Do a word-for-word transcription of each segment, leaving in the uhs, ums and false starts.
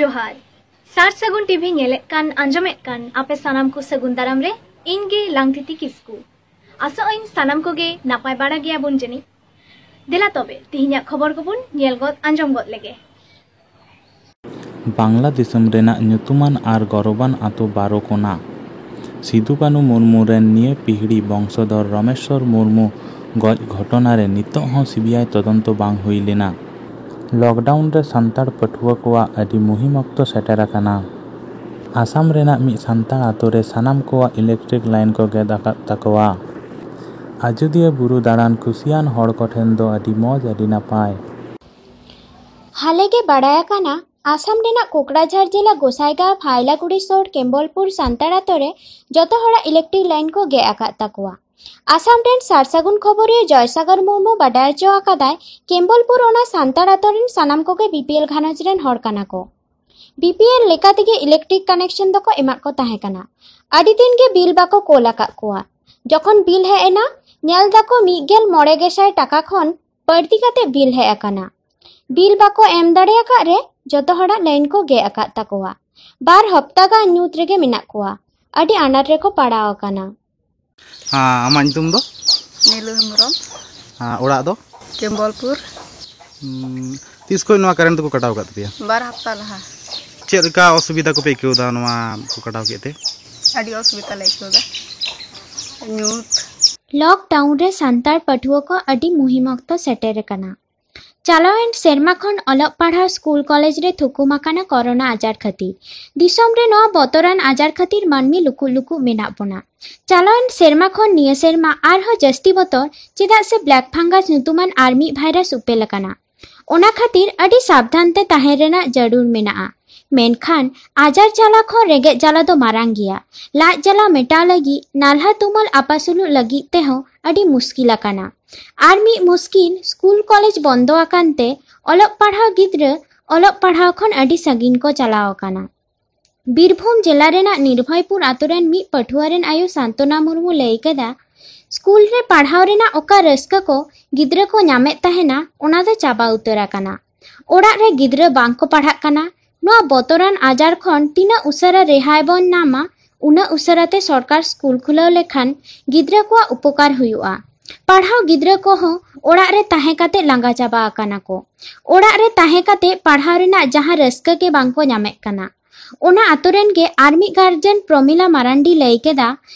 ᱡᱚᱦᱟᱨ᱾ ᱥᱟᱨ ᱥᱟᱹᱜᱩᱱ ᱴᱤᱵᱷᱤ ᱧᱮᱞᱮᱫ ᱠᱟᱱ, ᱟᱸᱡᱚᱢᱮᱫ ᱠᱟᱱ ᱟᱯᱮ ᱥᱟᱱᱟᱢ ᱠᱚ ᱥᱟᱹᱜᱩᱱ ᱫᱟᱨᱟᱢ ᱨᱮ ᱤᱧ ᱜᱮ ᱞᱟᱝᱛᱤᱛᱤ ᱠᱤᱥᱠᱩ᱾ ᱟᱥᱚᱜ ᱟᱹᱧ ᱥᱟᱱᱟᱢ ᱠᱚᱜᱮ ᱱᱟᱯᱟᱭ ᱵᱟᱲᱟ ᱜᱮᱭᱟᱵᱚᱱ ᱡᱟᱹᱱᱤᱡ᱾ ᱫᱮᱞᱟ ᱛᱚᱵᱮ ᱛᱤᱦᱤᱧᱟᱜ ᱠᱷᱚᱵᱚᱨ ᱠᱚᱵᱚᱱ ᱧᱮᱞ ᱜᱚᱫ ᱟᱸᱡᱚᱢ ᱜᱚᱫ ᱞᱮᱜᱮ᱾ ᱵᱟᱝᱞᱟ ᱫᱤᱥᱚᱢ ᱨᱮᱱᱟᱜ ᱧᱩᱛᱩᱢᱟᱱ ᱟᱨ ᱜᱚᱨᱚᱵᱟᱱ ᱟᱛᱳ ᱵᱟᱨᱚᱠᱳᱱᱟ᱾ ᱥᱤᱫᱩ ᱠᱟᱹᱱᱩ ᱢᱩᱨᱢᱩ ᱨᱮᱱ ᱱᱤᱭᱟᱹ ᱯᱤᱦᱲᱤ ᱵᱚᱝᱥᱚᱫᱷᱚᱨ ᱨᱚᱢᱮᱥᱣᱚᱨ ᱢᱩᱨᱢᱩ ᱜᱚᱡ ᱜᱷᱚᱴᱚᱱᱟ ᱨᱮ ᱱᱤᱛᱚᱜ ᱦᱚᱸ ᱥᱤᱵᱤᱟᱭ ᱛᱚᱫᱚᱱᱛᱚ ᱵᱟᱝ ᱦᱩᱭ ᱞᱮᱱᱟ᱾ ᱞᱚᱠᱰᱟᱣᱩᱱ ᱨᱮ ᱥᱟᱱᱛᱟᱲ ᱯᱟᱹᱴᱷᱩᱣᱟᱹ ᱠᱚᱣᱟᱜ ᱟᱹᱰᱤ ᱢᱩᱦᱤᱢ ᱚᱠᱛᱚ ᱥᱮᱴᱮᱨ ᱟᱠᱟᱱᱟ᱾ ᱟᱥᱟᱢ ᱨᱮᱱᱟᱜ ᱢᱤᱫ ᱥᱟᱱᱛᱟᱲ ᱟᱛᱳ ᱨᱮ ᱥᱟᱱᱟᱢ ᱠᱚᱣᱟᱜ ᱤᱞᱮᱠᱴᱨᱤᱠ ᱞᱟᱭᱤᱱ ᱠᱚ ᱜᱮᱫ ᱟᱠᱟᱫ ᱛᱟᱠᱚᱣᱟ᱾ ᱟᱡᱚᱫᱤᱭᱟᱹ ᱵᱩᱨᱩ ᱫᱟᱬᱟᱱ ᱠᱩᱥᱤᱭᱟᱱ ᱦᱚᱲ ᱠᱚᱴᱷᱮᱱ ᱫᱚ ᱟᱹᱰᱤ ᱢᱚᱡᱽ, ᱟᱹᱰᱤ ᱱᱟᱯᱟᱭ᱾ ᱦᱟᱞᱮ ᱜᱮ ᱵᱟᱲᱟᱭ ᱟᱠᱟᱱᱟ, ᱟᱥᱟᱢ ᱨᱮᱱᱟᱜ ᱠᱳᱠᱲᱟᱡᱷᱟᱲ ᱡᱮᱞᱟ ᱜᱳᱥᱟᱭᱜᱟᱸᱣ ᱯᱷᱟᱭᱞᱟᱠᱩᱲᱤ ᱥᱳᱨ ᱠᱮᱢᱵᱚᱞᱯᱩᱨ ᱥᱟᱱᱛᱟᱲ ᱟᱛᱳ ᱨᱮ ᱡᱚᱛᱚ ᱦᱚᱲᱟᱜ ᱤᱞᱮᱠᱴᱨᱤᱠ ᱞᱟᱭᱤᱱ ᱠᱚ ᱜᱮᱫ ᱟᱠᱟᱫ ᱛᱟᱠᱚᱣᱟ᱾ ᱟᱥᱟᱢ ᱨᱮᱱ ᱥᱟᱨ ᱥᱟᱹᱜᱩᱱ ᱠᱷᱚᱵᱚᱨᱤᱭᱟᱹ ᱡᱚᱭᱥᱟᱜᱚᱨ ᱢᱩᱨᱢᱩ ᱵᱟᱰᱟᱭ ᱦᱚᱪᱚ ᱟᱠᱟᱫᱟᱭ, ᱠᱮᱢᱵᱚᱞᱯᱩᱨ ᱚᱱᱟ ᱥᱟᱱᱛᱟᱲ ᱟᱛᱳ ᱨᱮᱱ ᱥᱟᱱᱟᱢ ᱠᱚᱜᱮ ᱵᱤᱯᱤᱮᱞ ᱜᱷᱟᱨᱚᱸᱡᱽ ᱨᱮᱱ ᱦᱚᱲ ᱠᱟᱱᱟ ᱠᱚ᱾ ᱵᱤᱯᱤᱮᱞ ᱞᱮᱠᱟ ᱛᱮᱜᱮ ᱤᱞᱮᱠᱴᱨᱤᱠ ᱠᱟᱱᱮᱠᱥᱚᱱ ᱫᱚᱠᱚ ᱮᱢᱟᱫ ᱠᱚ ᱛᱟᱦᱮᱸ ᱠᱟᱱᱟ᱾ ᱟᱹᱰᱤ ᱫᱤᱱ ᱜᱮ ᱵᱤᱞ ᱵᱟᱠᱚ ᱠᱳᱞ ᱟᱠᱟᱫ ᱠᱚᱣᱟ᱾ ᱡᱚᱠᱷᱚᱱ ᱵᱤᱞ ᱦᱮᱡ ᱮᱱᱟ, ᱧᱮᱞ ᱫᱟᱠᱚ ᱢᱤᱫ ᱜᱮᱞ ᱢᱚᱬᱮ ᱜᱮᱥᱟᱭ ᱴᱟᱠᱟ ᱠᱷᱚᱱ ᱵᱟᱹᱲᱛᱤ ᱠᱟᱛᱮ ᱵᱤᱞ ᱦᱮᱡ ᱟᱠᱟᱱᱟ᱾ ᱵᱤᱞ ᱵᱟᱠᱚ ᱮᱢ ᱫᱟᱲᱮ ᱟᱠᱟᱫ ᱨᱮ ᱡᱚᱛᱚ ᱦᱚᱲᱟᱜ ᱞᱟᱭᱤᱱ ᱠᱚ ᱜᱮᱫ ᱟᱠᱟᱫ ᱛᱟᱠᱚᱣᱟ᱾ ᱵᱟᱨ ᱦᱚᱯᱛᱟ ᱜᱟᱱ ᱧᱩᱛ ᱨᱮᱜᱮ ᱢᱮᱱᱟᱜ ᱠᱚᱣᱟ᱾ ᱟᱹᱰᱤ ᱟᱱᱟᱴ ᱨᱮᱠᱚ ᱯᱟᱲᱟᱣ ᱟᱠᱟᱱᱟ᱾ ᱦᱮᱸ, ᱟᱢᱟᱜ ᱧᱩᱛᱩᱢ ᱫᱚ? ᱱᱤᱞᱩ ᱦᱮᱢᱵᱨᱚᱢ, ᱦᱮᱸ, ᱚᱲᱟᱜ ᱫᱚ? ᱠᱮᱢᱵᱚᱞᱯᱩᱨ᱾ ᱦᱩᱸ, ᱛᱤᱥ ᱠᱷᱚᱱ ᱱᱚᱣᱟ ᱠᱟᱨᱮᱱᱴ ᱫᱚᱠᱚ ᱠᱟᱴᱟᱣ ᱟᱠᱟᱫ ᱛᱟᱯᱮᱭᱟ? ᱵᱟᱨ ᱦᱟᱯᱛᱟ ᱞᱟᱦᱟ᱾ ᱪᱮᱫ ᱞᱮᱠᱟ ᱚᱥᱩᱵᱤᱫᱷᱟ ᱠᱚᱯᱮ ᱟᱹᱭᱠᱟᱹᱣ ᱮᱫᱟ ᱱᱚᱣᱟ ᱠᱚ ᱠᱟᱴᱟᱣ ᱠᱮᱫ ᱛᱮ? ᱟᱹᱰᱤ ᱚᱥᱩᱵᱤᱫᱷᱟ ᱞᱮ ᱟᱹᱭᱠᱟᱹᱣ ᱮᱫᱟ᱾ ᱧᱩᱛ᱾ ᱞᱚᱠᱰᱟᱣᱩᱱ ᱨᱮ ᱥᱟᱱᱛᱟᱲ ᱯᱟᱹᱴᱷᱩᱣᱟᱹ ᱠᱚ ᱟᱹᱰᱤ ᱢᱩᱦᱤᱢ ᱚᱠᱛᱚ ᱥᱮᱴᱮᱨ ᱟᱠᱟᱱᱟ᱾ ᱪᱟᱞᱟᱣᱮᱱ ᱥᱮᱨᱢᱟ ᱠᱷᱚᱱ ᱚᱞᱚᱜ ᱯᱟᱲᱦᱟᱣ ᱥᱠᱩᱞ ᱠᱚᱞᱮᱡᱽ ᱨᱮ ᱛᱷᱩᱠᱩᱢ ᱟᱠᱟᱱᱟ ᱠᱚᱨᱳᱱᱟ ᱟᱡᱟᱨ ᱠᱷᱟᱹᱛᱤᱨ᱾ ᱫᱤᱥᱚᱢ ᱨᱮ ᱱᱚᱣᱟ ᱵᱚᱛᱚᱨᱟᱱ ᱟᱡᱟᱨ ᱠᱷᱟᱹᱛᱤᱨ ᱢᱟᱹᱱᱢᱤ ᱞᱩᱠᱩᱜ ᱞᱩᱠᱩᱜ ᱢᱮᱱᱟᱜ ᱵᱚᱱᱟ᱾ ᱪᱟᱞᱟᱣᱮᱱ ᱥᱮᱨᱢᱟ ᱠᱷᱚᱱ ᱱᱤᱭᱟᱹ ᱥᱮᱨᱢᱟ ᱟᱨᱦᱚᱸ ᱡᱟᱹᱥᱛᱤ ᱵᱚᱛᱚᱨ, ᱪᱮᱫᱟᱜ ᱥᱮ ᱵᱞᱮᱠ ᱯᱷᱟᱝᱜᱟᱥ ᱧᱩᱛᱩᱢᱟᱱ ᱟᱨ ᱢᱤᱫ ᱵᱷᱟᱭᱨᱟᱥ ᱩᱯᱮᱞ ᱟᱠᱟᱱᱟ᱾ ᱚᱱᱟ ᱠᱷᱟᱹᱛᱤᱨ ᱟᱹᱰᱤ ᱥᱟᱵᱫᱷᱟᱱ ᱛᱮ ᱛᱟᱦᱮᱸ ᱨᱮᱱᱟᱜ ᱡᱟᱹᱨᱩᱲ ᱢᱮᱱᱟᱜᱼᱟ᱾ ᱢᱮᱱᱠᱷᱟᱱ ᱟᱡᱟᱨ ᱡᱟᱞᱟ ᱠᱷᱚᱱ ᱨᱮᱸᱜᱮᱡ ᱡᱟᱞᱟ ᱫᱚ ᱢᱟᱨᱟᱝ ᱜᱮᱭᱟ᱾ ᱞᱟᱡ ᱡᱟᱞᱟ ᱢᱮᱴᱟᱣ ᱞᱟᱹᱜᱤᱫ ᱱᱟᱞᱦᱟ ᱛᱩᱢᱟᱹᱞ ᱟᱯᱟᱥᱩᱞᱩᱜ ᱞᱟᱹᱜᱤᱫ ᱛᱮᱦᱚᱸ ᱟᱹᱰᱤ ᱢᱩᱥᱠᱤᱞ ᱟᱠᱟᱱᱟ᱾ ᱟᱨ ᱢᱤᱫ ᱢᱩᱥᱠᱤᱞ, ᱥᱠᱩᱞ ᱠᱚᱞᱮᱡᱽ ᱵᱚᱱᱫᱚ ᱟᱠᱟᱱ ᱛᱮ ᱚᱞᱚᱜ ᱯᱟᱲᱦᱟᱣ ᱜᱤᱫᱽᱨᱟᱹ ᱚᱞᱚᱜ ᱯᱟᱲᱦᱟᱣ ᱠᱷᱚᱱ ᱟᱹᱰᱤ ᱥᱟᱺᱜᱤᱧ ᱠᱚ ᱪᱟᱞᱟᱣ ᱟᱠᱟᱱᱟ᱾ ᱵᱤᱨᱵᱷᱩᱢ ᱡᱮᱞᱟ ᱨᱮᱱᱟᱜ ᱱᱤᱨᱵᱷᱚᱭᱯᱩᱨ ᱟᱛᱳ ᱨᱮᱱ ᱢᱤᱫ ᱯᱟᱹᱴᱷᱩᱣᱟᱹ ᱨᱮᱱ ᱟᱭᱳ ᱥᱟᱱᱛᱚᱱᱟ ᱢᱩᱨᱢᱩ ᱞᱟᱹᱭ ᱠᱮᱫᱟ, ᱥᱠᱩᱞ ᱨᱮ ᱯᱟᱲᱦᱟᱣ ᱨᱮᱱᱟᱜ ᱚᱠᱟ ᱨᱟᱹᱥᱠᱟᱹ ᱠᱚ ᱜᱤᱫᱽᱨᱟᱹ ᱠᱚ ᱧᱟᱢᱮᱫ ᱛᱟᱦᱮᱱᱟ, ᱚᱱᱟ ᱫᱚ ᱪᱟᱵᱟ ᱩᱛᱟᱹᱨ ᱟᱠᱟᱱᱟ᱾ ᱚᱲᱟᱜ ᱨᱮ ᱜᱤᱫᱽᱨᱟᱹ ᱵᱟᱝ ᱠᱚ ᱯᱟᱲᱦᱟᱜ ᱠᱟᱱᱟ, ᱱᱚᱣᱟ ᱵᱚᱛᱚᱨᱟᱱ ᱟᱡᱟᱨ ᱠᱷᱚᱱ ᱛᱤᱱᱟᱹᱜ ᱩᱥᱟᱹᱨᱟ ᱨᱮᱦᱟᱭ ᱵᱚᱱ ᱧᱟᱢᱟ, ᱩᱱᱟᱹᱜ ᱩᱥᱟᱹᱨᱟ ᱛᱮ ᱥᱚᱨᱠᱟᱨ ᱥᱠᱩᱞ ᱠᱷᱩᱞᱟᱹᱣ ᱞᱮᱠᱷᱟᱱ ᱜᱤᱫᱽᱨᱟᱹ ᱠᱚᱣᱟᱜ ᱩᱯᱚᱠᱟᱨ ᱦᱩᱭᱩᱜᱼᱟ᱾ ᱯᱟᱲᱦᱟᱣ ᱜᱤᱫᱽᱨᱟᱹ ᱠᱚᱦᱚᱸ ᱚᱲᱟᱜ ᱨᱮ ᱛᱟᱦᱮᱸ ᱠᱟᱛᱮ ᱞᱟᱸᱜᱟ ᱪᱟᱵᱟ ᱟᱠᱟᱱᱟ ᱠᱚ᱾ ᱚᱲᱟᱜ ᱨᱮ ᱛᱟᱦᱮᱸ ᱠᱟᱛᱮ ᱯᱟᱲᱦᱟᱣ ᱨᱮᱱᱟᱜ ᱡᱟᱦᱟᱸ ᱨᱟᱹᱥᱠᱟᱹ ᱜᱮ ᱵᱟᱝ ᱠᱚ ᱧᱟᱢᱮᱫ ᱠᱟᱱᱟ᱾ ᱚᱱᱟ ᱟᱛᱳ ᱨᱮᱱ ᱜᱮ ᱟᱨ ᱢᱤᱫ ᱜᱟᱨᱡᱮᱱ ᱯᱨᱚᱢᱤᱞᱟ ᱢᱟᱨᱟᱱᱰᱤ ᱞᱟᱹᱭ ᱠᱮᱫᱟ,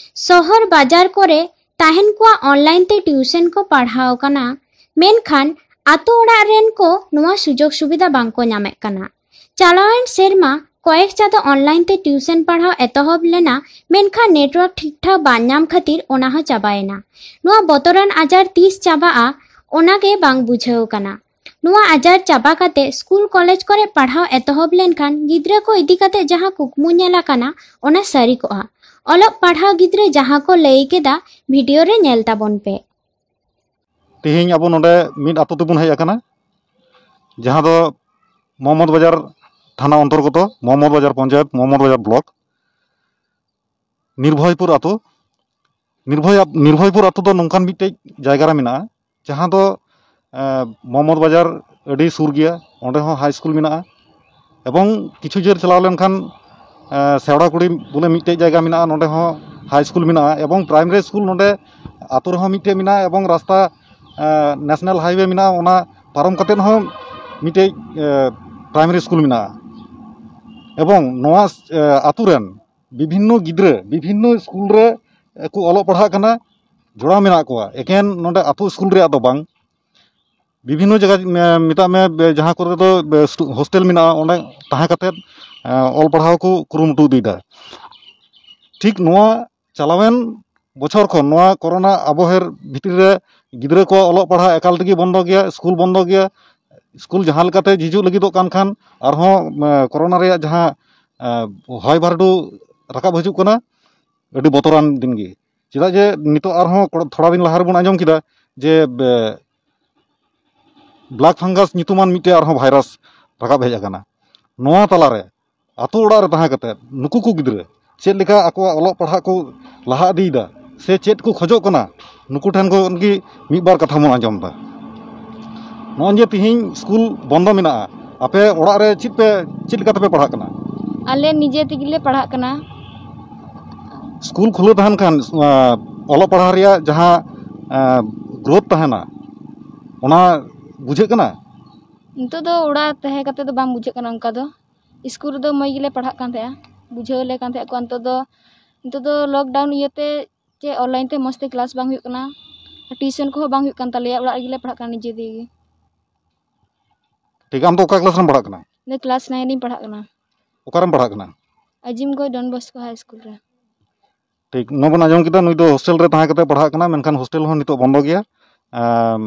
ᱥᱚᱦᱚᱨ ᱵᱟᱡᱟᱨ ᱠᱚᱨᱮ ᱛᱟᱦᱮᱱ ᱠᱚᱣᱟᱜ ᱚᱱᱞᱟᱭᱤᱱ ᱛᱮ ᱴᱤᱭᱩᱥᱚᱱ ᱠᱚ ᱯᱟᱲᱦᱟᱣ ᱠᱟᱱᱟ, ᱢᱮᱱᱠᱷᱟᱱ ᱟᱛᱳ ᱚᱲᱟᱜ ᱨᱮᱱ ᱠᱚ ᱱᱚᱣᱟ ᱥᱩᱡᱳᱜᱽ ᱥᱩᱵᱤᱫᱷᱟ ᱵᱟᱝ ᱠᱚ ᱧᱟᱢᱮᱫ ᱠᱟᱱᱟ᱾ ᱪᱟᱞᱟᱣᱮᱱ ᱥᱮᱨᱢᱟ ᱠᱚᱭᱮᱠ ᱪᱟᱸᱫᱚ ᱚᱱᱞᱟᱭᱤᱱ ᱛᱮ ᱴᱤᱭᱩᱥᱚᱱ ᱯᱟᱲᱦᱟᱣ ᱮᱛᱚᱦᱚᱵ ᱞᱮᱱᱟ, ᱢᱮᱱᱠᱷᱟᱱ ᱱᱮᱴᱣᱟᱨᱠ ᱴᱷᱤᱠ ᱴᱷᱟᱠ ᱵᱟᱝ ᱧᱟᱢ ᱠᱷᱟᱹᱛᱤᱨ ᱚᱱᱟ ᱦᱚᱸ ᱪᱟᱵᱟᱭᱮᱱᱟ᱾ ᱱᱚᱣᱟ ᱵᱚᱛᱚᱨᱟᱱ ᱟᱡᱟᱨ ᱛᱤᱥ ᱪᱟᱵᱟᱜᱼᱟ, ᱚᱱᱟ ᱜᱮ ᱵᱟᱝ ᱵᱩᱡᱷᱟᱹᱣ ᱠᱟᱱᱟ᱾ ᱱᱚᱣᱟ ᱟᱡᱟᱨ ᱪᱟᱵᱟ ᱠᱟᱛᱮ ᱥᱠᱩᱞ ᱠᱚᱞᱮᱡᱽ ᱠᱚᱨᱮ ᱯᱟᱲᱦᱟᱣ ᱮᱛᱚᱦᱚᱵ ᱞᱮᱱᱠᱷᱟᱱ ᱜᱤᱫᱽᱨᱟᱹ ᱠᱚ ᱤᱫᱤ ᱠᱟᱛᱮ ᱡᱟᱦᱟᱸ ᱠᱩᱠᱢᱩ ᱧᱮᱞ ᱟᱠᱟᱱᱟ, ᱚᱱᱟ ᱥᱟᱹᱨᱤ ᱠᱚᱜᱼᱟ᱾ ᱚᱞᱚᱜ ᱯᱟᱲᱦᱟᱣ ᱜᱤᱫᱽᱨᱟᱹ ᱡᱟᱦᱟᱸ ᱠᱚ ᱞᱟᱹᱭ ᱠᱮᱫᱟ, ᱵᱷᱤᱰᱤᱭᱳ ᱨᱮ ᱧᱮᱞ ᱛᱟᱵᱚᱱ ᱯᱮ᱾ ᱛᱮᱦᱮᱧ ᱟᱵᱚ ᱱᱚᱰᱮ ᱢᱤᱫ ᱟᱛᱳ ᱛᱮᱵᱚᱱ ᱦᱮᱡ ᱟᱠᱟᱱᱟ, ᱡᱟᱦᱟᱸ ᱫᱚ ᱢᱚᱦᱚᱢᱚᱫ ᱵᱟᱡᱟᱨ ᱛᱷᱟᱱᱟ ᱚᱱᱛᱚᱨᱜᱚᱛᱚ, ᱢᱚᱦᱚᱢᱚᱫ ᱵᱟᱡᱟᱨ ᱯᱚᱧᱪᱟᱭᱮᱛ, ᱢᱚᱦᱚᱢᱚᱫ ᱵᱟᱡᱟᱨ ᱵᱞᱚᱠ, ᱱᱤᱨᱵᱷᱚᱭᱯᱩᱨ ᱟᱛᱳ᱾ ᱱᱤᱨᱵᱷᱚᱭ, ᱱᱤᱨᱵᱷᱚᱭᱯᱩᱨ ᱟᱛᱳ ᱫᱚ ᱱᱚᱝᱠᱟᱱ ᱢᱤᱫᱴᱮᱡ ᱡᱟᱭᱜᱟ ᱨᱮ ᱢᱮᱱᱟᱜᱼᱟ, ᱡᱟᱦᱟᱸ ᱫᱚ, ᱮᱸ, ᱢᱚᱦᱚᱢᱚᱫ ᱵᱟᱡᱟᱨ ᱟᱹᱰᱤ ᱥᱩᱨ ᱜᱮᱭᱟ, ᱚᱸᱰᱮ ᱦᱚᱸ ᱦᱟᱭ ᱥᱠᱩᱞ ᱢᱮᱱᱟᱜᱼᱟ᱾ ᱮᱵᱚᱝ ᱠᱤᱪᱷᱩ ᱡᱳᱨ ᱪᱟᱞᱟᱣ ᱞᱮᱱᱠᱷᱟᱱ, ᱮᱸ, ᱥᱮᱣᱲᱟᱠᱩᱲᱤ ᱵᱚᱞᱮ ᱢᱤᱫᱴᱮᱡ ᱡᱟᱭᱜᱟ ᱢᱮᱱᱟᱜᱼᱟ, ᱱᱚᱸᱰᱮ ᱦᱚᱸ ᱦᱟᱭ ᱥᱠᱩᱞ ᱢᱮᱱᱟᱜᱼᱟ᱾ ᱮᱵᱚᱝ ᱯᱨᱟᱭᱢᱟᱨᱤ ᱥᱠᱩᱞ ᱱᱚᱸᱰᱮ ᱟᱛᱳ ᱨᱮᱦᱚᱸ ᱢᱤᱫᱴᱮᱡ ᱢᱮᱱᱟᱜᱼᱟ, ᱮᱵᱚᱝ ᱨᱟᱥᱛᱟ, ᱮᱸ, ᱱᱮᱥᱱᱟᱞ ᱦᱟᱭᱣᱮ ᱢᱮᱱᱟᱜᱼᱟ, ᱚᱱᱟ ᱯᱟᱨᱚᱢ ᱠᱟᱛᱮᱫ ᱦᱚᱸ ᱢᱤᱫᱴᱮᱡ, ᱮᱸ, ᱯᱨᱟᱭᱢᱟᱨᱤ ᱥᱠᱩᱞ ᱢᱮᱱᱟᱜᱼᱟ᱾ ᱮᱵᱚᱝ ᱱᱚᱣᱟ, ᱮᱸ, ᱟᱛᱳ ᱨᱮᱱ ᱵᱤᱵᱷᱤᱱᱱᱚ ᱜᱤᱫᱽᱨᱟᱹ ᱵᱤᱵᱷᱤᱱᱱᱚ ᱥᱠᱩᱞ ᱨᱮ ᱠᱚ ᱚᱞᱚᱜ ᱯᱟᱲᱦᱟᱜ ᱠᱟᱱᱟ, ᱡᱚᱲᱟᱣ ᱢᱮᱱᱟᱜ ᱠᱚᱣᱟ᱾ ᱮᱠᱮᱱ ᱱᱚᱰᱮ ᱟᱛᱳ ᱥᱠᱩᱞ ᱨᱮᱭᱟᱜ ᱫᱚ ᱵᱟᱝ, ᱵᱤᱵᱷᱤᱱᱱᱚ ᱡᱟᱭᱜᱟ, ᱢᱮ-, ᱢᱮᱛᱟᱜ ᱢᱮ, ᱵᱮ-, ᱡᱟᱦᱟᱸ ᱠᱚᱨᱮ ᱫᱚ, ᱵᱮ-, ᱥᱴᱩ-, ᱦᱳᱥᱴᱮᱞ ᱢᱮᱱᱟᱜᱼᱟ, ᱚᱸᱰᱮ ᱛᱟᱦᱮᱸ ᱠᱟᱛᱮᱫ, ᱮ, ᱚᱞ ᱯᱟᱲᱦᱟᱣ ᱠᱚ ᱠᱩᱨᱩᱢᱩᱴᱩ ᱤᱫᱤᱭᱮᱫᱟ᱾ ᱴᱷᱤᱠ ᱱᱚᱣᱟ ᱪᱟᱞᱟᱣᱮᱱ ᱵᱚᱪᱷᱚᱨ ᱠᱷᱚᱱ ᱱᱚᱣᱟ ᱠᱳᱨᱳᱱᱟ ᱟᱵᱚᱦᱮᱨ ᱵᱷᱤᱛᱨᱤ ᱨᱮ ᱜᱤᱫᱽᱨᱟᱹ ᱠᱚᱣᱟᱜ ᱚᱞᱚᱜ ᱯᱟᱲᱦᱟᱜ ᱮᱠᱟᱞ ᱛᱮᱜᱮ ᱵᱚᱱᱫᱚ ᱜᱮᱭᱟ, ᱥᱠᱩᱞ ᱵᱚᱱᱫᱚ ᱜᱮᱭᱟ᱾ ᱥᱠᱩᱞ ᱡᱟᱦᱟᱸ ᱞᱮᱠᱟᱛᱮ ᱡᱷᱤᱡᱩᱜ ᱞᱟᱹᱜᱤᱫᱚᱜ ᱠᱟᱱ ᱠᱷᱟᱱ ᱟᱨᱦᱚᱸ, ᱮ, ᱠᱳᱨᱳᱱᱟ ᱨᱮᱭᱟᱜ ᱡᱟᱦᱟᱸ, ᱮ, ᱦᱚᱭ ᱵᱷᱟᱨᱰᱩ ᱨᱟᱠᱟᱵ ᱦᱤᱡᱩᱜ ᱠᱟᱱᱟ, ᱟᱹᱰᱤ ᱵᱚᱛᱚᱨᱟᱱ ᱫᱤᱱ ᱜᱮ᱾ ᱪᱮᱫᱟᱜ ᱡᱮ ᱱᱤᱛᱚᱜ ᱟᱨᱦᱚᱸ ᱠᱚᱲᱟ-, ᱛᱷᱚᱲᱟ ᱫᱤᱱ ᱞᱟᱦᱟ ᱨᱮᱵᱚᱱ ᱟᱸᱡᱚᱢ ᱠᱮᱫᱟ ᱡᱮ, ᱵᱮ-, ᱵᱞᱟᱠ ᱯᱷᱟᱝᱜᱟᱥ ᱧᱩᱛᱩᱢᱟᱱ ᱢᱤᱫᱴᱮᱡ ᱟᱨᱦᱚᱸ ᱵᱷᱟᱭᱨᱟᱥ ᱨᱟᱠᱟᱵ ᱦᱮᱡ ᱟᱠᱟᱱᱟ᱾ ᱱᱚᱣᱟ ᱛᱟᱞᱟᱨᱮ ᱟᱛᱳ ᱚᱲᱟᱜ ᱨᱮ ᱛᱟᱦᱮᱸ ᱠᱟᱛᱮᱫ ᱱᱩᱠᱩ ᱠᱚ ᱜᱤᱫᱽᱨᱟᱹ ᱪᱮᱫ ᱞᱮᱠᱟ ᱟᱠᱚᱣᱟᱜ ᱚᱞᱚᱜ ᱯᱟᱲᱦᱟᱜ ᱠᱚ ᱞᱟᱦᱟ ᱤᱫᱤᱭᱮᱫᱟ ᱥᱮ ᱪᱮᱫ ᱠᱚ ᱠᱷᱚᱡᱚᱜ ᱠᱟᱱᱟ, ᱱᱩᱠᱩ ᱴᱷᱮᱱ ᱠᱷᱚᱱ ᱜᱮ ᱢᱤᱫ ᱵᱟᱨ ᱠᱟᱛᱷᱟ ᱵᱚᱱ ᱟᱸᱡᱚᱢ ᱮᱫᱟ᱾ ᱱᱚᱜᱼᱚᱭ ᱡᱮ ᱛᱤᱦᱤᱧ ᱥᱠᱩᱞ ᱵᱚᱱᱫᱚ ᱢᱮᱱᱟᱜᱼᱟ, ᱟᱯᱮ ᱚᱲᱟᱜ ᱨᱮ ᱪᱮᱫ ᱯᱮ, ᱪᱮᱫ ᱞᱮᱠᱟ ᱛᱮᱯᱮ ᱯᱟᱲᱦᱟᱜ ᱠᱟᱱᱟ? ᱟᱞᱮ ᱱᱤᱡᱮ ᱛᱮᱜᱮ ᱞᱮ ᱯᱟᱲᱦᱟᱜ ᱠᱟᱱᱟ᱾ ᱥᱠᱩᱞ ᱠᱷᱩᱞᱟᱹᱣ ᱛᱟᱦᱮᱱ ᱠᱷᱟᱱ, ᱟᱸ, ᱚᱞᱚᱜ ᱯᱟᱲᱦᱟᱣ ᱨᱮᱭᱟᱜ ᱡᱟᱦᱟᱸ, ᱟᱸ, ᱜᱨᱳᱛᱷ ᱛᱟᱦᱮᱱᱟ, ᱚᱱᱟ ᱵᱩᱡᱷᱟᱹᱜ ᱠᱟᱱᱟ? ᱱᱤᱛᱚᱜ ᱫᱚ ᱚᱲᱟᱜ ᱛᱟᱦᱮᱸ ᱠᱟᱛᱮ ᱫᱚ ᱵᱟᱝ ᱵᱩᱡᱷᱟᱹᱜ ᱠᱟᱱᱟ ᱚᱱᱠᱟ ᱫᱚ᱾ ᱥᱠᱩᱞ ᱨᱮᱫᱚ ᱢᱚᱡᱽ ᱜᱮᱞᱮ ᱯᱟᱲᱦᱟᱜ ᱠᱟᱱ ᱛᱟᱦᱮᱸᱜᱼᱟ, ᱵᱩᱡᱷᱟᱹᱣ ᱞᱮ ᱠᱟᱱ ᱛᱟᱦᱮᱸᱜ ᱠᱚ᱾ ᱱᱤᱛᱚᱜ ᱫᱚ, ᱱᱤᱛᱚᱜ ᱫᱚ ᱞᱚᱠᱰᱟᱣᱩᱱ ᱤᱭᱟᱹᱛᱮ ᱪᱮ ᱚᱱᱞᱟᱭᱤᱱ ᱛᱮ ᱢᱚᱡᱽ ᱛᱮ ᱠᱞᱟᱥ ᱵᱟᱝ ᱦᱩᱭᱩᱜ ᱠᱟᱱᱟ, ᱴᱤᱭᱩᱥᱚᱱ ᱠᱚᱦᱚᱸ ᱵᱟᱝ ᱦᱩᱭᱩᱜ ᱠᱟᱱ ᱛᱟᱞᱮᱭᱟ, ᱚᱲᱟᱜ ᱨᱮᱜᱮ ᱞᱮ ᱯᱟᱲᱦᱟᱜ ᱠᱟᱱᱟ ᱱᱤᱡᱮ ᱛᱮᱜᱮ᱾ ᱴᱷᱤᱠ, ᱟᱢ ᱫᱚ ᱚᱠᱟ ᱠᱞᱟᱥ ᱨᱮᱢ ᱯᱟᱲᱦᱟᱜ ᱠᱟᱱᱟ? ᱤᱧ ᱫᱚ ᱠᱞᱟᱥ ᱱᱟᱭᱤᱱ ᱨᱤᱧ ᱯᱟᱲᱦᱟᱜ ᱠᱟᱱᱟ᱾ ᱚᱠᱟᱨᱮᱢ ᱯᱟᱲᱦᱟᱜ ᱠᱟᱱᱟ? ᱟᱡᱤᱢᱜᱚᱡ ᱰᱚᱱ ᱵᱚᱥᱠᱳ ᱦᱟᱭ ᱥᱠᱩᱞ ᱨᱮ᱾ ᱴᱷᱤᱠ, ᱱᱚᱣᱟ ᱵᱚᱱ ᱟᱸᱡᱚᱢ ᱠᱮᱫᱟ, ᱱᱩᱭ ᱫᱚ ᱦᱳᱥᱴᱮᱞ ᱨᱮ ᱛᱟᱦᱮᱸ ᱠᱟᱛᱮ ᱯᱟᱲᱦᱟᱜ ᱠᱟᱱᱟ, ᱢᱮᱱᱠᱷᱟᱱ ᱦᱳᱥᱴᱮᱞ ᱦᱚᱸ ᱱᱤᱛᱚᱜ ᱵᱚᱱᱫᱚ ᱜᱮᱭᱟ᱾ ᱟᱢ,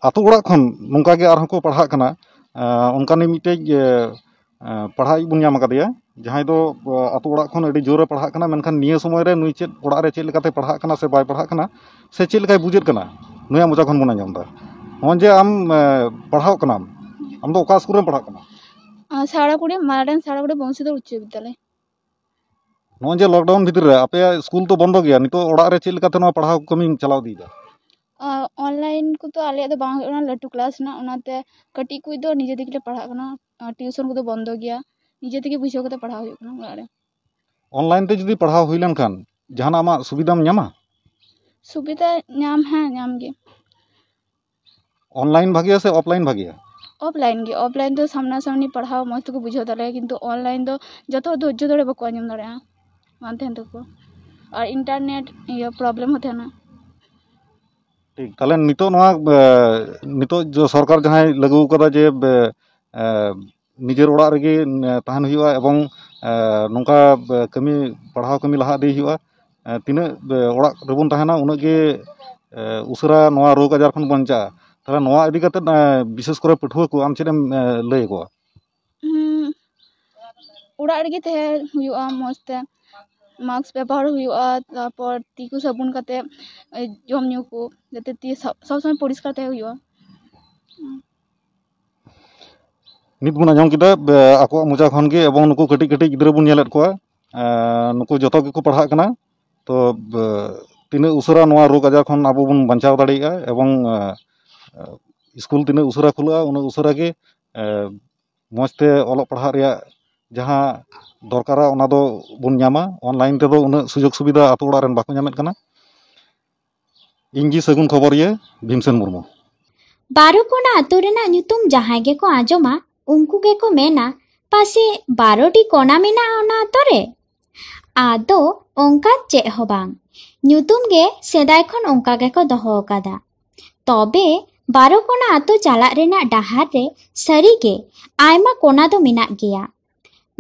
ᱟᱛᱳ ᱚᱲᱟᱜ ᱠᱷᱚᱱ ᱱᱚᱝᱠᱟ ᱜᱮ ᱟᱨᱦᱚᱸ ᱠᱚ ᱯᱟᱲᱦᱟᱜ ᱠᱟᱱᱟ᱾ ᱟᱸ, ᱚᱱᱠᱟᱱᱤᱡ ᱢᱤᱫᱴᱮᱡ, ᱮ, ᱮ, ᱯᱟᱲᱦᱟᱣᱤᱡ ᱵᱚᱱ ᱧᱟᱢ ᱟᱠᱟᱫᱮᱭᱟ, ᱡᱟᱦᱟᱸᱭ ᱫᱚ, ᱮ, ᱟᱛᱳ ᱚᱲᱟᱜ ᱠᱷᱚᱱ ᱟᱹᱰᱤ ᱡᱳᱨᱮ ᱯᱟᱲᱦᱟᱜ ᱠᱟᱱᱟ, ᱢᱮᱱᱠᱷᱟᱱ ᱱᱤᱭᱟᱹ ᱥᱚᱢᱚᱭ ᱨᱮ ᱱᱩᱭ ᱪᱮᱫ ᱚᱲᱟᱜ ᱨᱮ ᱪᱮᱫ ᱞᱮᱠᱟᱛᱮ ᱯᱟᱲᱦᱟᱜ ᱠᱟᱱᱟ ᱥᱮ ᱵᱟᱭ ᱯᱟᱲᱦᱟᱜ ᱠᱟᱱᱟ, ᱥᱮ ᱪᱮᱫ ᱞᱮᱠᱟᱭ ᱵᱩᱡᱮᱫ ᱠᱟᱱᱟ, ᱱᱩᱭᱟᱜ ᱢᱚᱪᱟ ᱠᱷᱚᱱ ᱵᱚᱱ ᱟᱸᱡᱚᱢ ᱮᱫᱟ᱾ ᱱᱚᱜᱼᱚᱭ ᱡᱮ ᱟᱢ, ᱮ, ᱯᱟᱲᱦᱟᱣ ᱠᱟᱱᱟᱢ, ᱟᱢ ᱫᱚ ᱚᱠᱟ ᱥᱠᱩᱞ ᱨᱮᱢ ᱯᱟᱲᱦᱟᱜ ᱠᱟᱱᱟ? ᱟᱨ ᱥᱟᱲᱟᱠᱩᱲᱤ, ᱢᱟᱨᱟᱝ ᱥᱟᱲᱟᱠᱩᱲᱤ ᱵᱚᱝᱥᱤᱫᱷᱚᱨ ᱩᱪᱪᱚ ᱵᱤᱫᱽᱫᱟᱞᱚᱭ᱾ ᱱᱚᱜᱼᱚᱭ ᱡᱮ ᱞᱚᱠᱰᱟᱣᱩᱱ ᱵᱷᱤᱛᱤᱨ ᱨᱮ ᱟᱯᱮᱭᱟᱜ ᱥᱠᱩᱞ ᱛᱚ ᱵᱚᱱᱫᱚ ᱜᱮᱭᱟ, ᱱᱤᱛᱚᱜ ᱚᱲᱟᱜ ᱨᱮ ᱪᱮᱫ ᱞᱮᱠᱟᱛᱮ ᱱᱚᱣᱟ ᱯᱟᱲᱦᱟᱣ ᱠᱟᱹᱢᱤᱢ ᱪᱟᱞᱟᱣ ᱤᱫᱤᱭᱮᱫᱟ? ᱟᱨ ᱚᱱᱞᱟᱭᱤᱱ ᱠᱚᱫᱚ ᱟᱞᱮᱭᱟᱜ ᱫᱚ ᱵᱟᱝ ᱦᱩᱭᱩᱜ ᱠᱟᱱᱟ, ᱞᱟᱹᱴᱩ ᱠᱞᱟᱥ ᱨᱮᱱᱟᱜ, ᱚᱱᱟᱛᱮ ᱠᱟᱹᱴᱤᱡ ᱠᱚ ᱫᱚ ᱱᱤᱡᱮ ᱛᱮᱜᱮ ᱞᱮ ᱯᱟᱲᱦᱟᱜ ᱠᱟᱱᱟ᱾ ᱟᱨ ᱴᱤᱭᱩᱥᱚᱱ ᱠᱚᱫᱚ ᱵᱚᱱᱫᱚ ᱜᱮᱭᱟ, ᱱᱤᱡᱮ ᱛᱮᱜᱮ ᱵᱩᱡᱷᱟᱹᱣ ᱠᱟᱛᱮ ᱯᱟᱲᱦᱟᱣ ᱦᱩᱭᱩᱜ ᱠᱟᱱᱟ ᱚᱲᱟᱜ ᱨᱮ᱾ ᱚᱱᱞᱟᱭᱤᱱ ᱛᱮ ᱡᱩᱫᱤ ᱯᱟᱲᱦᱟᱣ ᱦᱩᱭ ᱞᱮᱱᱠᱷᱟᱱ ᱡᱟᱦᱟᱱᱟᱜ ᱟᱢᱟᱜ ᱥᱩᱵᱤᱫᱷᱟᱢ ᱧᱟᱢᱟ? ᱥᱩᱵᱤᱫᱷᱟ ᱧᱟᱢ, ᱦᱮᱸ, ᱧᱟᱢ ᱜᱮ᱾ ᱚᱱᱞᱟᱭᱤᱱ ᱵᱷᱟᱜᱮᱭᱟ ᱥᱮ ᱚᱯᱷᱞᱟᱭᱤᱱ ᱵᱷᱟᱜᱮᱭᱟ? ᱚᱯᱷᱞᱟᱭᱤᱱ ᱜᱮ᱾ ᱚᱯᱷᱞᱟᱭᱤᱱ ᱫᱚ ᱥᱟᱢᱱᱟ ᱥᱟᱢᱱᱤ ᱯᱟᱲᱦᱟᱣ ᱢᱚᱡᱽ ᱛᱮᱠᱚ ᱵᱩᱡᱷᱟᱹᱣ ᱫᱟᱲᱮᱭᱟᱜᱼᱟ, ᱠᱤᱱᱛᱩ ᱚᱱᱞᱟᱭᱤᱱ ᱫᱚ ᱡᱚᱛᱚ ᱦᱚᱲ ᱫᱷᱳᱨᱡᱚ ᱫᱷᱚᱨᱮ ᱵᱟᱠᱚ ᱟᱸᱡᱚᱢ ᱫᱟᱲᱮᱭᱟᱜᱼᱟ, ᱵᱟᱝ ᱛᱟᱦᱮᱱ ᱛᱟᱠᱚᱣᱟ, ᱟᱨ ᱤᱱᱴᱟᱨᱱᱮᱴ ᱤᱭᱟᱹ ᱯᱨᱚᱵᱞᱮᱢ ᱦᱚᱸ ᱛᱟᱦᱮᱱᱟ᱾ ᱴᱷᱤᱠ, ᱛᱟᱦᱞᱮ ᱱᱤᱛᱚᱜ ᱱᱚᱣᱟ, ᱮ, ᱱᱤᱛᱚᱜ ᱡᱚ-, ᱥᱚᱨᱠᱟᱨ ᱡᱟᱦᱟᱸᱭ ᱞᱟᱹᱜᱩ ᱟᱠᱟᱫᱟ ᱡᱮ, ᱮ, ᱮ, ᱱᱤᱡᱮᱨ ᱚᱲᱟᱜ ᱨᱮᱜᱮ, ᱮ, ᱛᱟᱦᱮᱱ ᱦᱩᱭᱩᱜᱼᱟ ᱮᱵᱚᱝ, ᱮ, ᱱᱚᱝᱠᱟ, ᱮ, ᱠᱟᱹᱢᱤ, ᱯᱟᱲᱦᱟᱣ ᱠᱟᱹᱢᱤ ᱞᱟᱦᱟ ᱤᱫᱤ ᱦᱩᱭᱩᱜᱼᱟ᱾ ᱮ, ᱛᱤᱱᱟᱹᱜ, ᱮ, ᱚᱲᱟᱜ ᱨᱮᱵᱚᱱ ᱛᱟᱦᱮᱱᱟ, ᱩᱱᱟᱹᱜ ᱜᱮ, ᱮ, ᱩᱥᱟᱹᱨᱟ ᱱᱚᱣᱟ ᱨᱳᱜᱽ ᱟᱡᱟᱨ ᱠᱷᱚᱱ ᱵᱟᱧᱪᱟᱜᱼᱟ᱾ ᱛᱟᱦᱞᱮ ᱱᱚᱣᱟ ᱤᱫᱤ ᱠᱟᱛᱮᱫ, ᱮ, ᱵᱤᱥᱮᱥ ᱠᱚᱨᱮ ᱯᱟᱹᱴᱷᱩᱣᱟᱹ ᱠᱚ ᱟᱢ ᱪᱮᱫ ᱮᱢ, ᱮ, ᱞᱟᱹᱭ ᱟᱠᱚᱣᱟ? ᱦᱩᱸ, ᱚᱲᱟᱜ ᱨᱮᱜᱮ ᱛᱟᱦᱮᱸ ᱦᱩᱭᱩᱜᱼᱟ ᱢᱚᱡᱽ ᱛᱮ, ᱢᱟᱥᱠ ᱵᱮᱵᱚᱦᱟᱨ ᱦᱩᱭᱩᱜᱼᱟ, ᱛᱟᱨᱯᱚᱨ ᱛᱤ ᱠᱚ ᱥᱟᱵᱚᱱ ᱠᱟᱛᱮ, ᱮ, ᱡᱚᱢ ᱧᱩ ᱠᱚ, ᱡᱟᱛᱮ ᱛᱤ ᱥᱚᱵ, ᱥᱚᱵ ᱥᱚᱢᱚᱭ ᱯᱚᱨᱤᱥᱠᱟᱨ ᱛᱟᱦᱮᱸ ᱦᱩᱭᱩᱜᱼᱟ᱾ ᱱᱤᱛ ᱵᱚᱱ ᱟᱸᱡᱚᱢ ᱠᱮᱫᱟ, ᱮ, ᱟᱠᱚᱣᱟᱜ ᱢᱚᱪᱟ ᱠᱷᱚᱱ ᱜᱮ, ᱮᱵᱚᱝ ᱱᱩᱠᱩ ᱠᱟᱹᱴᱤᱡ ᱠᱟᱹᱴᱤᱡ ᱜᱤᱫᱽᱨᱟᱹ ᱵᱚᱱ ᱧᱮᱞᱮᱫ ᱠᱚᱣᱟ, ᱮ, ᱱᱩᱠᱩ ᱡᱚᱛᱚ ᱜᱮᱠᱚ ᱯᱟᱲᱦᱟᱜ ᱠᱟᱱᱟ᱾ ᱛᱚ, ᱮ, ᱛᱤᱱᱟᱹᱜ ᱩᱥᱟᱹᱨᱟ ᱱᱚᱣᱟ ᱨᱳᱜᱽ ᱟᱡᱟᱨ ᱠᱷᱚᱱ ᱟᱵᱚ ᱵᱚᱱ ᱵᱟᱧᱪᱟᱣ ᱫᱟᱲᱮᱭᱟᱜᱼᱟ ᱮᱵᱚᱝ, ᱮ, ᱮ, ᱥᱠᱩᱞ ᱛᱤᱱᱟᱹᱜ ᱩᱥᱟᱹᱨᱟ ᱠᱷᱩᱞᱟᱹᱜᱼᱟ, ᱩᱱᱟᱹᱜ ᱩᱥᱟᱹᱨᱟ ᱜᱮ, ᱮ, ᱢᱚᱡᱽ ᱛᱮ ᱚᱞᱚᱜ ᱯᱟᱲᱦᱟᱜ ᱨᱮᱭᱟᱜ ᱡᱟᱦᱟᱸ ᱫᱚᱨᱠᱟᱨᱟ, ᱚᱱᱟ ᱫᱚ ᱵᱚᱱ ᱧᱟᱢᱟ᱾ ᱚᱱᱞᱟᱭᱤᱱ ᱛᱮᱫᱚ ᱩᱱᱟᱹᱜ ᱥᱩᱡᱳᱜᱽ ᱥᱩᱵᱤᱫᱷᱟ ᱟᱛᱳ ᱚᱲᱟᱜ ᱨᱮᱱ ᱵᱟᱠᱚ ᱧᱟᱢᱮᱫ ᱠᱟᱱᱟ᱾ ᱤᱧ ᱜᱮ ᱥᱟᱹᱜᱩᱱ ᱠᱷᱚᱵᱚᱨᱤᱭᱟᱹ ᱵᱷᱤᱢᱥᱮᱱ ᱢᱩᱨᱢᱩ᱾ ᱵᱟᱨᱚ ᱠᱚᱱᱟ ᱟᱛᱳ ᱨᱮᱱᱟᱜ ᱧᱩᱛᱩᱢ ᱡᱟᱦᱟᱸᱭ ᱜᱮᱠᱚ ᱟᱸᱡᱚᱢᱟ, ᱩᱱᱠᱩ ᱜᱮᱠᱚ ᱢᱮᱱᱟ, "ᱯᱟᱥᱮ ᱵᱟᱨᱚ ᱴᱤ ᱠᱚᱱᱟ ᱢᱮᱱᱟᱜᱼᱟ ᱚᱱᱟ ᱟᱛᱳ ᱨᱮ?" ᱟᱫᱚ ᱚᱱᱠᱟᱱ ᱪᱮᱫ ᱦᱚᱸ ᱵᱟᱝ, ᱧᱩᱛᱩᱢ ᱜᱮ ᱥᱮᱫᱟᱭ ᱠᱷᱚᱱ ᱚᱱᱠᱟ ᱜᱮᱠᱚ ᱫᱚᱦᱚ ᱟᱠᱟᱫᱟ᱾ ᱛᱚᱵᱮ ᱵᱟᱨᱚ ᱠᱚᱱᱟ ᱟᱛᱳ ᱪᱟᱞᱟᱜ ᱨᱮᱱᱟᱜ ᱰᱟᱦᱟᱨ ᱨᱮ ᱥᱟᱹᱨᱤᱜᱮ ᱟᱭᱢᱟ ᱠᱚᱱᱟ ᱫᱚ ᱢᱮᱱᱟᱜ ᱜᱮᱭᱟ᱾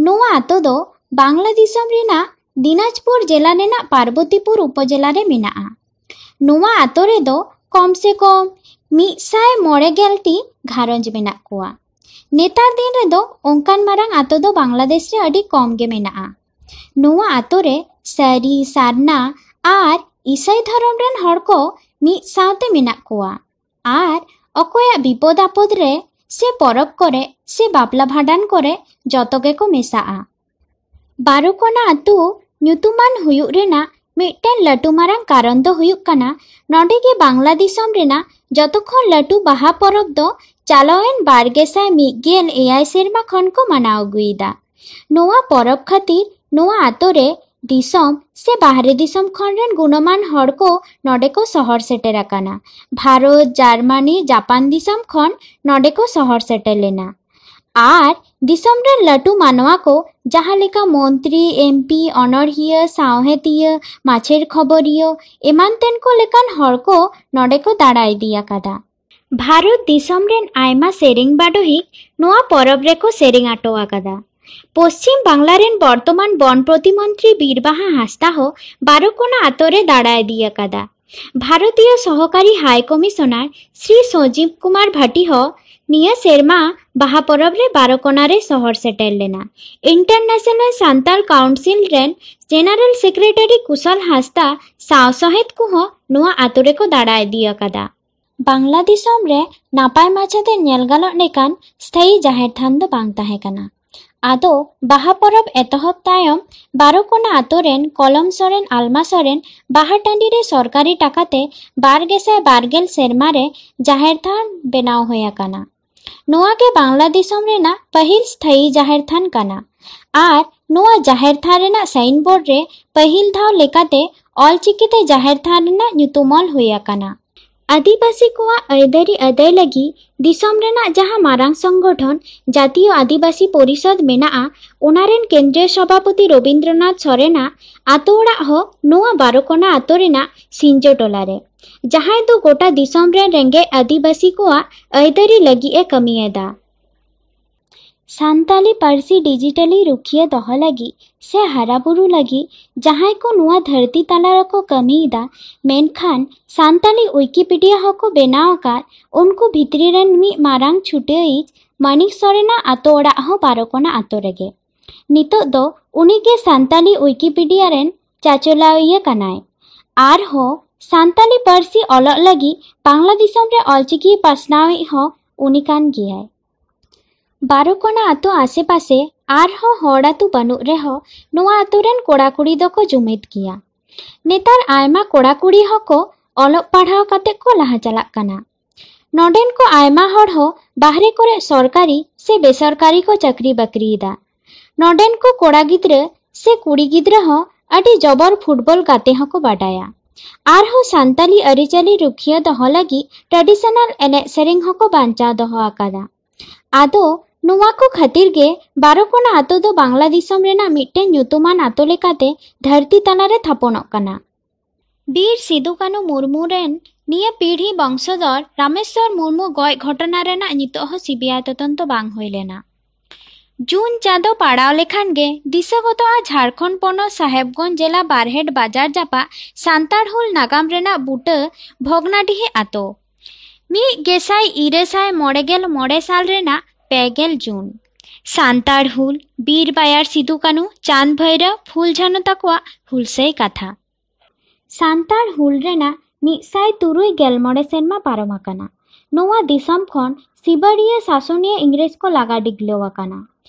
ᱱᱚᱣᱟ ᱟᱛᱳ ᱫᱚ ᱵᱟᱝᱞᱟ ᱫᱤᱥᱚᱢ ᱨᱮᱱᱟᱜ ᱫᱤᱱᱟᱡᱽᱯᱩᱨ ᱡᱮᱞᱟ ᱨᱮᱱᱟᱜ ᱯᱟᱨᱵᱚᱛᱤᱯᱩᱨ ᱩᱯᱚᱡᱮᱞᱟ ᱨᱮ ᱢᱮᱱᱟᱜᱼᱟ᱾ ᱱᱚᱣᱟ ᱟᱛᱳ ᱨᱮᱫᱚ ᱠᱚᱢ ᱥᱮ ᱠᱚᱢ ᱢᱤᱫ ᱥᱟᱭ ᱢᱚᱬᱮ ᱜᱮᱞ ᱴᱤ ᱜᱷᱟᱨᱚᱸᱡᱽ ᱢᱮᱱᱟᱜ ᱠᱚᱣᱟ᱾ ᱱᱮᱛᱟᱨ ᱫᱤᱱ ᱨᱮᱫᱚ ᱚᱱᱠᱟᱱ ᱢᱟᱨᱟᱝ ᱟᱛᱳ ᱫᱚ ᱵᱟᱝᱞᱟᱫᱮᱥ ᱨᱮ ᱟᱹᱰᱤ ᱠᱚᱢ ᱜᱮ ᱢᱮᱱᱟᱜᱼᱟ᱾ ᱱᱚᱣᱟ ᱟᱛᱳ ᱨᱮ ᱥᱟᱹᱨᱤ, ᱥᱟᱨᱱᱟ ᱟᱨ ᱤᱥᱟᱹᱭ ᱫᱷᱚᱨᱚᱢ ᱨᱮᱱ ᱦᱚᱲ ᱠᱚ ᱢᱤᱫ ᱥᱟᱶᱛᱮ ᱢᱮᱱᱟᱜ ᱠᱚᱣᱟ᱾ ᱟᱨ ᱚᱠᱚᱭᱟᱜ ᱵᱤᱯᱚᱫ ᱟᱯᱚᱫ ᱨᱮ ᱥᱮ ᱯᱚᱨᱚᱵᱽ ᱠᱚᱨᱮ ᱥᱮ ᱵᱟᱯᱞᱟ ᱵᱷᱟᱸᱰᱟᱱ ᱠᱚᱨᱮ ᱡᱚᱛᱚ ᱜᱮᱠᱚ ᱢᱮᱥᱟᱜᱼᱟ᱾ ᱵᱟᱨᱚᱠᱚᱱᱟ ᱟᱹᱛᱩ ᱧᱩᱛᱩᱢᱟᱱ ᱦᱩᱭᱩᱜ ᱨᱮᱱᱟᱜ ᱢᱤᱫᱴᱮᱱ ᱞᱟᱹᱴᱩ ᱢᱟᱨᱟᱝ ᱠᱟᱨᱚᱱ ᱫᱚ ᱦᱩᱭᱩᱜ ᱠᱟᱱᱟ, ᱱᱚᱰᱮ ᱜᱮ ᱵᱟᱝᱞᱟ ᱫᱤᱥᱚᱢ ᱨᱮᱱᱟᱜ ᱡᱚᱛᱚ ᱠᱷᱚᱱ ᱞᱟᱹᱴᱩ ᱵᱟᱦᱟ ᱯᱚᱨᱚᱵᱽ ᱫᱚ ᱪᱟᱞᱟᱣᱮᱱ ᱵᱟᱨ ᱜᱮᱥᱟᱭ ᱢᱤᱫ ᱜᱮᱞ ᱮᱭᱟᱭ ᱥᱮᱨᱢᱟ ᱠᱷᱚᱱ ᱠᱚ ᱢᱟᱱᱟᱣ ᱟᱹᱜᱩᱭᱮᱫᱟ᱾ ᱱᱚᱣᱟ ᱯᱚᱨᱚᱵᱽ ᱠᱷᱟᱹᱛᱤᱨ ᱱᱚᱣᱟ ᱟᱛᱳ ᱨᱮ ᱫᱤᱥᱚᱢ ᱥᱮ ᱵᱟᱦᱨᱮ ᱫᱤᱥᱚᱢ ᱠᱷᱚᱱ ᱨᱮᱱ ᱜᱩᱱᱚᱢᱟᱱ ᱦᱚᱲ ᱠᱚ ᱱᱚᱰᱮ ᱠᱚ ᱥᱚᱦᱚᱨ ᱥᱮᱴᱮᱨ ᱟᱠᱟᱱᱟ᱾ ᱵᱷᱟᱨᱚᱛ, ᱡᱟᱨᱢᱟᱱᱤ, ᱡᱟᱯᱟᱱ ᱫᱤᱥᱚᱢ ᱠᱷᱚᱱ ᱱᱚᱰᱮ ᱠᱚ ᱥᱚᱦᱚᱨ ᱥᱮᱴᱮᱨ ᱞᱮᱱᱟ᱾ ᱟᱨ ᱫᱤᱥᱚᱢ ᱨᱮᱱ ᱞᱟᱹᱴᱩ ᱢᱟᱱᱣᱟ ᱠᱚ, ᱡᱟᱦᱟᱸ ᱞᱮᱠᱟ ᱢᱚᱱᱛᱨᱤ, ᱮᱢ ᱯᱤ, ᱚᱱᱚᱬᱦᱤᱭᱟᱹ, ᱥᱟᱶᱦᱮᱫᱤᱭᱟᱹ, ᱢᱟᱪᱷᱮᱨ ᱠᱷᱚᱵᱚᱨᱤᱭᱟᱹ, ᱮᱢᱟᱱ ᱛᱮᱱ ᱠᱚ ᱞᱮᱠᱟᱱ ᱦᱚᱲ ᱠᱚ ᱱᱚᱰᱮ ᱠᱚ ᱫᱟᱬᱟ ᱤᱫᱤ ᱟᱠᱟᱫᱟ᱾ ᱵᱷᱟᱨᱚᱛ ᱫᱤᱥᱚᱢ ᱨᱮᱱ ᱟᱭᱢᱟ ᱥᱮᱨᱮᱧ ᱵᱟᱰᱚᱦᱤ ᱱᱚᱣᱟ ᱯᱚᱨᱚᱵᱽ ᱨᱮᱠᱚ ᱥᱮᱨᱮᱧ ᱟᱴᱚ ᱟᱠᱟᱫᱟ᱾ ᱯᱚᱥᱪᱤᱢ ᱵᱟᱝᱞᱟ ᱨᱮᱱ ᱵᱚᱨᱛᱚᱢᱟᱱ ᱵᱚᱱ ᱯᱨᱚᱛᱤᱢᱚᱱᱛᱨᱤ ᱵᱤᱨᱵᱟᱦᱟ ᱦᱟᱸᱥᱫᱟ ᱦᱚᱸ ᱵᱟᱨᱚᱠᱚᱱᱟ ᱟᱛᱳ ᱨᱮ ᱫᱟᱬᱟ ᱤᱫᱤ ᱟᱠᱟᱫᱟ᱾ ᱵᱷᱟᱨᱚᱛᱤᱭᱚ ᱥᱚᱦᱚᱠᱟᱨᱤ ᱦᱟᱭ ᱠᱚᱢᱤᱥᱚᱱᱟᱨ ᱥᱨᱤ ᱥᱚᱡᱤᱵ ᱠᱩᱢᱟᱨ ᱵᱷᱟᱴᱤ ᱦᱚᱸ ᱱᱤᱭᱟᱹ ᱥᱮᱨᱢᱟ ᱵᱟᱦᱟ ᱯᱚᱨᱚᱵᱽ ᱨᱮ ᱵᱟᱨᱚᱠᱚᱱᱟ ᱨᱮ ᱥᱚᱦᱚᱨ ᱥᱮᱴᱮᱨ ᱞᱮᱱᱟ᱾ ᱤᱱᱴᱟᱨᱱᱮᱥᱱᱟᱞ ᱥᱟᱱᱛᱟᱞ ᱠᱟᱣᱩᱱᱥᱤᱞ ᱨᱮᱱ ᱡᱮᱱᱟᱨᱟᱞ ᱥᱮᱠᱨᱮᱴᱟᱨᱤ ᱠᱩᱥᱚᱞ ᱦᱟᱸᱥᱫᱟ ᱥᱟᱶ ᱥᱚᱦᱮᱫ ᱠᱚᱦᱚᱸ ᱱᱚᱣᱟ ᱟᱛᱳ ᱨᱮᱠᱚ ᱫᱟᱬᱟ ᱤᱫᱤ ᱟᱠᱟᱫᱟ᱾ ᱵᱟᱝᱞᱟ ᱫᱤᱥᱚᱢ ᱨᱮ ᱱᱟᱯᱟᱭ ᱢᱟᱪᱷᱟᱛᱮ ᱧᱮᱞ ᱜᱟᱱᱚᱜ ᱞᱮᱠᱟᱱ ᱥᱛᱷᱟᱭᱤ ᱡᱟᱦᱮᱨ ᱛᱷᱟᱱ ᱫᱚ ᱵᱟᱝ ᱛᱟᱦᱮᱸ ᱠᱟᱱᱟ᱾ ᱟᱫᱚ ᱵᱟᱦᱟ ᱯᱚᱨᱚᱵᱽ ᱮᱛᱚᱦᱚᱵ ᱛᱟᱭᱚᱢ ᱵᱟᱨᱚᱠᱚᱱᱟ ᱟᱛᱳ ᱨᱮᱱ ᱠᱚᱞᱚᱢ ᱥᱚᱨᱮᱱ, ᱟᱞᱢᱟ ᱥᱚᱨᱮᱱ ᱵᱟᱦᱟ ᱴᱟᱺᱰᱤ ᱨᱮ ᱥᱚᱨᱠᱟᱨᱤ ᱴᱟᱠᱟᱛᱮ ᱵᱟᱨ ᱜᱮᱥᱟᱭ ᱵᱟᱨ ᱜᱮᱞ ᱥᱮᱨᱢᱟ ᱨᱮ ᱡᱟᱦᱮᱨ ᱛᱷᱟᱱ ᱵᱮᱱᱟᱣ ᱦᱩᱭ ᱟᱠᱟᱱᱟ᱾ ᱱᱚᱣᱟ ᱜᱮ ᱵᱟᱝᱞᱟ ᱫᱤᱥᱚᱢ ᱨᱮᱱᱟᱜ ᱯᱟᱹᱦᱤᱞ ᱥᱛᱷᱟᱭᱤ ᱡᱟᱦᱮᱨ ᱛᱷᱟᱱ ᱠᱟᱱᱟ᱾ ᱟᱨ ᱱᱚᱣᱟ ᱡᱟᱦᱮᱨ ᱛᱷᱟᱱ ᱨᱮᱱᱟᱜ ᱥᱟᱭᱤᱱ ᱵᱳᱨᱰ ᱨᱮ ᱯᱟᱹᱦᱤᱞ ᱫᱷᱟᱣ ᱞᱮᱠᱟᱛᱮ ᱚᱞᱪᱤᱠᱤ ᱛᱮ ᱡᱟᱦᱮᱨ ᱛᱷᱟᱱ ᱨᱮᱱᱟᱜ ᱧᱩᱛᱩᱢ ᱚᱞ ᱦᱩᱭ ᱟᱠᱟᱱᱟ᱾ ᱟᱹᱫᱤᱵᱟᱹᱥᱤ ᱠᱚᱣᱟᱜ ᱟᱹᱭᱫᱟᱹᱨᱤ ᱟᱹᱫᱟᱹᱭ ᱞᱟᱹᱜᱤᱫ ᱫᱤᱥᱚᱢ ᱨᱮᱱᱟᱜ ᱡᱟᱦᱟᱸ ᱢᱟᱨᱟᱝ ᱥᱚᱝᱜᱚᱴᱷᱚᱱ ᱡᱟᱛᱤᱭᱚ ᱟᱹᱫᱤᱵᱟᱹᱥᱤ ᱯᱚᱨᱤᱥᱚᱫᱽ ᱢᱮᱱᱟᱜᱼᱟ, ᱚᱱᱟ ᱨᱮᱱ ᱠᱮᱱᱫᱨᱤᱭᱚ ᱥᱚᱵᱷᱟᱯᱚᱛᱤ ᱨᱚᱵᱤᱱᱫᱨᱚᱱᱟᱛᱷ ᱥᱚᱨᱮᱱᱟᱜ ᱟᱛᱳ ᱚᱲᱟᱜ ᱦᱚᱸ ᱱᱚᱣᱟ ᱵᱟᱨᱚᱠᱚᱱᱟ ᱟᱛᱳ ᱨᱮᱱᱟᱜ ᱥᱤᱧᱡᱚ ᱴᱚᱞᱟ ᱨᱮ, ᱡᱟᱦᱟᱸᱭ ᱫᱚ ᱜᱚᱴᱟ ᱫᱤᱥᱚᱢ ᱨᱮᱱ ᱨᱮᱸᱜᱮᱡ ᱟᱹᱫᱤᱵᱟᱹᱥᱤ ᱠᱚᱣᱟᱜ ᱟᱹᱭᱫᱟᱹᱨᱤ ᱞᱟᱹᱜᱤᱫ ᱮ ᱠᱟᱹᱢᱤᱭᱮᱫᱟ᱾ ᱥᱟᱱᱛᱟᱞᱤ ᱯᱟᱹᱨᱥᱤ ᱰᱤᱡᱤᱴᱟᱞᱤ ᱨᱩᱠᱷᱤᱭᱟᱹ ᱫᱚᱦᱚ ᱞᱟᱹᱜᱤᱫ ᱥᱮ ᱦᱟᱨᱟᱵᱩᱨᱩ ᱞᱟᱹᱜᱤᱫ ᱡᱟᱦᱟᱸᱭ ᱠᱚ ᱱᱚᱣᱟ ᱫᱷᱟᱹᱨᱛᱤ ᱛᱟᱞᱟ ᱨᱮᱠᱚ ᱠᱟᱹᱢᱤᱭᱮᱫᱟ, ᱢᱮᱱᱠᱷᱟᱱ ᱥᱟᱱᱛᱟᱞᱤ ᱣᱤᱠᱤᱯᱤᱰᱤᱭᱟ ᱦᱚᱸᱠᱚ ᱵᱮᱱᱟᱣ ᱟᱠᱟᱫ, ᱩᱱᱠᱩ ᱵᱷᱤᱛᱨᱤ ᱨᱮᱱ ᱢᱤᱫ ᱢᱟᱨᱟᱝ ᱪᱷᱩᱴᱟᱹᱣᱤᱡ ᱢᱟᱱᱤᱠ ᱥᱚᱨᱮᱱᱟᱜ ᱟᱛᱳ ᱚᱲᱟᱜ ᱦᱚᱸ ᱵᱟᱨᱚᱠᱚᱱᱟ ᱟᱛᱳ ᱨᱮᱜᱮ᱾ ᱱᱤᱛᱚᱜ ᱫᱚ ᱩᱱᱤᱜᱮ ᱥᱟᱱᱛᱟᱞᱤ ᱣᱤᱠᱤᱯᱤᱰᱤᱭᱟ ᱨᱮᱱ ᱪᱟᱪᱚᱞᱟᱣᱤᱭᱟᱹ ᱠᱟᱱᱟᱭ᱾ ᱟᱨᱦᱚᱸ ᱥᱟᱱᱛᱟᱞᱤ ᱯᱟᱹᱨᱥᱤ ᱚᱞᱚᱜ ᱞᱟᱹᱜᱤᱫ ᱵᱟᱝᱞᱟ ᱫᱤᱥᱚᱢ ᱨᱮ ᱚᱞᱪᱤᱠᱤ ᱯᱟᱥᱱᱟᱣᱤᱡ ᱦᱚᱸ ᱩᱱᱤ ᱠᱟᱱ ᱜᱮᱭᱟᱭ᱾ ᱵᱟᱨᱚᱠᱚᱱᱟ ᱟᱛᱳ ᱟᱥᱮᱯᱟᱥᱮ ᱟᱨᱦᱚᱸ ᱦᱚᱲ ᱟᱛᱳ ᱵᱟᱹᱱᱩᱜ ᱨᱮᱦᱚᱸ ᱱᱚᱣᱟ ᱟᱛᱳ ᱨᱮᱱ ᱠᱚᱲᱟ ᱠᱩᱲᱤ ᱫᱚᱠᱚ ᱡᱩᱢᱤᱫ ᱜᱮᱭᱟ᱾ ᱱᱮᱛᱟᱨ ᱟᱭᱢᱟ ᱠᱚᱲᱟ ᱠᱩᱲᱤ ᱦᱚᱸᱠᱚ ᱚᱞᱚᱜ ᱯᱟᱲᱦᱟᱣ ᱠᱟᱛᱮ ᱠᱚ ᱞᱟᱦᱟ ᱪᱟᱞᱟᱜ ᱠᱟᱱᱟ᱾ ᱱᱚᱰᱮᱱ ᱠᱚ ᱟᱭᱢᱟ ᱦᱚᱲ ᱦᱚᱸ ᱵᱟᱦᱨᱮ ᱠᱚᱨᱮ ᱥᱚᱨᱠᱟᱨᱤ ᱥᱮ ᱵᱮᱥᱚᱨᱠᱟᱨᱤ ᱠᱚ ᱪᱟᱹᱠᱨᱤ ᱵᱟᱹᱠᱨᱤᱭᱮᱫᱟ᱾ ᱱᱚᱰᱮᱱ ᱠᱚ ᱠᱚᱲᱟ ᱜᱤᱫᱽᱨᱟᱹ ᱥᱮ ᱠᱩᱲᱤ ᱜᱤᱫᱽᱨᱟᱹ ᱦᱚᱸ ᱟᱹᱰᱤ ᱡᱚᱵᱚᱨ ᱯᱷᱩᱴᱵᱚᱞ ᱜᱟᱛᱮ ᱦᱚᱸᱠᱚ ᱵᱟᱰᱟᱭᱟ᱾ ᱟᱨᱦᱚᱸ ᱥᱟᱱᱛᱟᱞᱤ ᱟᱹᱨᱤᱪᱟᱹᱞᱤ ᱨᱩᱠᱷᱤᱭᱟᱹ ᱫᱚᱦᱚ ᱞᱟᱹᱜᱤᱫ ᱴᱨᱟᱰᱤᱥᱚᱱᱟᱞ ᱮᱱᱮᱡ ᱥᱮᱨᱮᱧ ᱦᱚᱸᱠᱚ ᱵᱟᱧᱪᱟᱣ ᱫᱚᱦᱚ ᱟᱠᱟᱫᱟ᱾ ᱟᱫᱚ ᱱᱚᱣᱟ ᱠᱚ ᱠᱷᱟᱹᱛᱤᱨ ᱜᱮ ᱵᱟᱨᱚᱠᱚᱱᱟ ᱟᱛᱳ ᱫᱚ ᱵᱟᱝᱞᱟ ᱫᱤᱥᱚᱢ ᱨᱮᱱᱟᱜ ᱢᱤᱫᱴᱮᱱ ᱧᱩᱛᱩᱢᱟᱱ ᱟᱛᱳ ᱞᱮᱠᱟᱛᱮ ᱫᱷᱟᱹᱨᱛᱤ ᱛᱟᱞᱟ ᱨᱮ ᱛᱷᱟᱯᱚᱱᱚᱜ ᱠᱟᱱᱟ᱾ ᱵᱤᱨ ᱥᱤᱫᱩ ᱠᱟᱹᱱᱩ ᱢᱩᱨᱢᱩ ᱨᱮᱱ ᱱᱤᱭᱟᱹ ᱯᱤᱲᱦᱤ ᱵᱚᱝᱥᱚᱫᱚᱨ ᱨᱟᱢᱮᱥᱣᱚᱨ ᱢᱩᱨᱢᱩ ᱜᱚᱡ ᱜᱷᱚᱴᱚᱱᱟ ᱨᱮᱱᱟᱜ ᱱᱤᱛᱚᱜ ᱦᱚᱸ ᱥᱤᱵᱤᱟᱭ ᱛᱚᱫᱚᱱᱛᱚ ᱵᱟᱝ ᱦᱩᱭ ᱞᱮᱱᱟ᱾ ᱡᱩᱱ ᱪᱟᱸᱫᱚ ᱯᱟᱲᱟᱣ ᱞᱮᱠᱷᱟᱱ ᱜᱮ ᱫᱤᱥᱟᱹ ᱜᱚᱫᱚᱜᱼᱟ ᱡᱷᱟᱲᱠᱷᱚᱸᱰ ᱯᱚᱱᱚᱛ ᱥᱟᱦᱮᱵᱽᱜᱚᱸᱡᱽ ᱡᱮᱞᱟ ᱵᱟᱨᱦᱮᱴ ᱵᱟᱡᱟᱨ ᱡᱟᱯᱟᱜ ᱥᱟᱱᱛᱟᱲ ᱦᱩᱞ ᱱᱟᱜᱟᱢ ᱨᱮᱱᱟᱜ ᱵᱩᱴᱟᱹ ᱵᱷᱚᱜᱽᱱᱟᱰᱤᱦᱤ ᱟᱛᱳ᱾ ᱢᱤᱫ ᱜᱮᱥᱟᱭ ᱤᱨᱟᱹᱞ ᱥᱟᱭ ᱢᱚᱬᱮ ᱜᱮᱞ ᱢᱚᱬᱮ ᱥᱟᱞ ᱨᱮᱱᱟᱜ ᱯᱮ ᱜᱮᱞ ᱡᱩᱱ᱾ ᱥᱟᱱᱛᱟᱲ ᱦᱩᱞ, ᱵᱤᱨ ᱵᱟᱭᱟᱨ ᱥᱤᱫᱩ ᱠᱟᱹᱱᱩ, ᱪᱟᱸᱫᱽ ᱵᱷᱟᱭᱨᱚ, ᱯᱷᱩᱞ ᱡᱷᱟᱱᱚ ᱛᱟᱠᱚᱣᱟᱜ ᱦᱩᱞᱥᱟᱹᱭ ᱠᱟᱛᱷᱟ᱾ ᱥᱟᱱᱛᱟᱲ ᱦᱩᱞ ᱨᱮᱱᱟᱜ ᱢᱤᱫ ᱥᱟᱭ ᱛᱩᱨᱩᱭ ᱜᱮᱞ ᱢᱚᱬᱮ ᱥᱮᱨᱢᱟ ᱯᱟᱨᱚᱢ ᱟᱠᱟᱱᱟ᱾ ᱱᱚᱣᱟ ᱫᱤᱥᱚᱢ ᱠᱷᱚᱱ ᱥᱤᱵᱟᱹᱲᱤᱭᱟᱹ ᱥᱟᱥᱚᱱᱤᱭᱟᱹ ᱤᱝᱨᱮᱡᱽ ᱠᱚ ᱞᱟᱜᱟ ᱰᱤᱜᱽᱞᱟᱹᱣ ᱟᱠᱟᱱᱟ᱾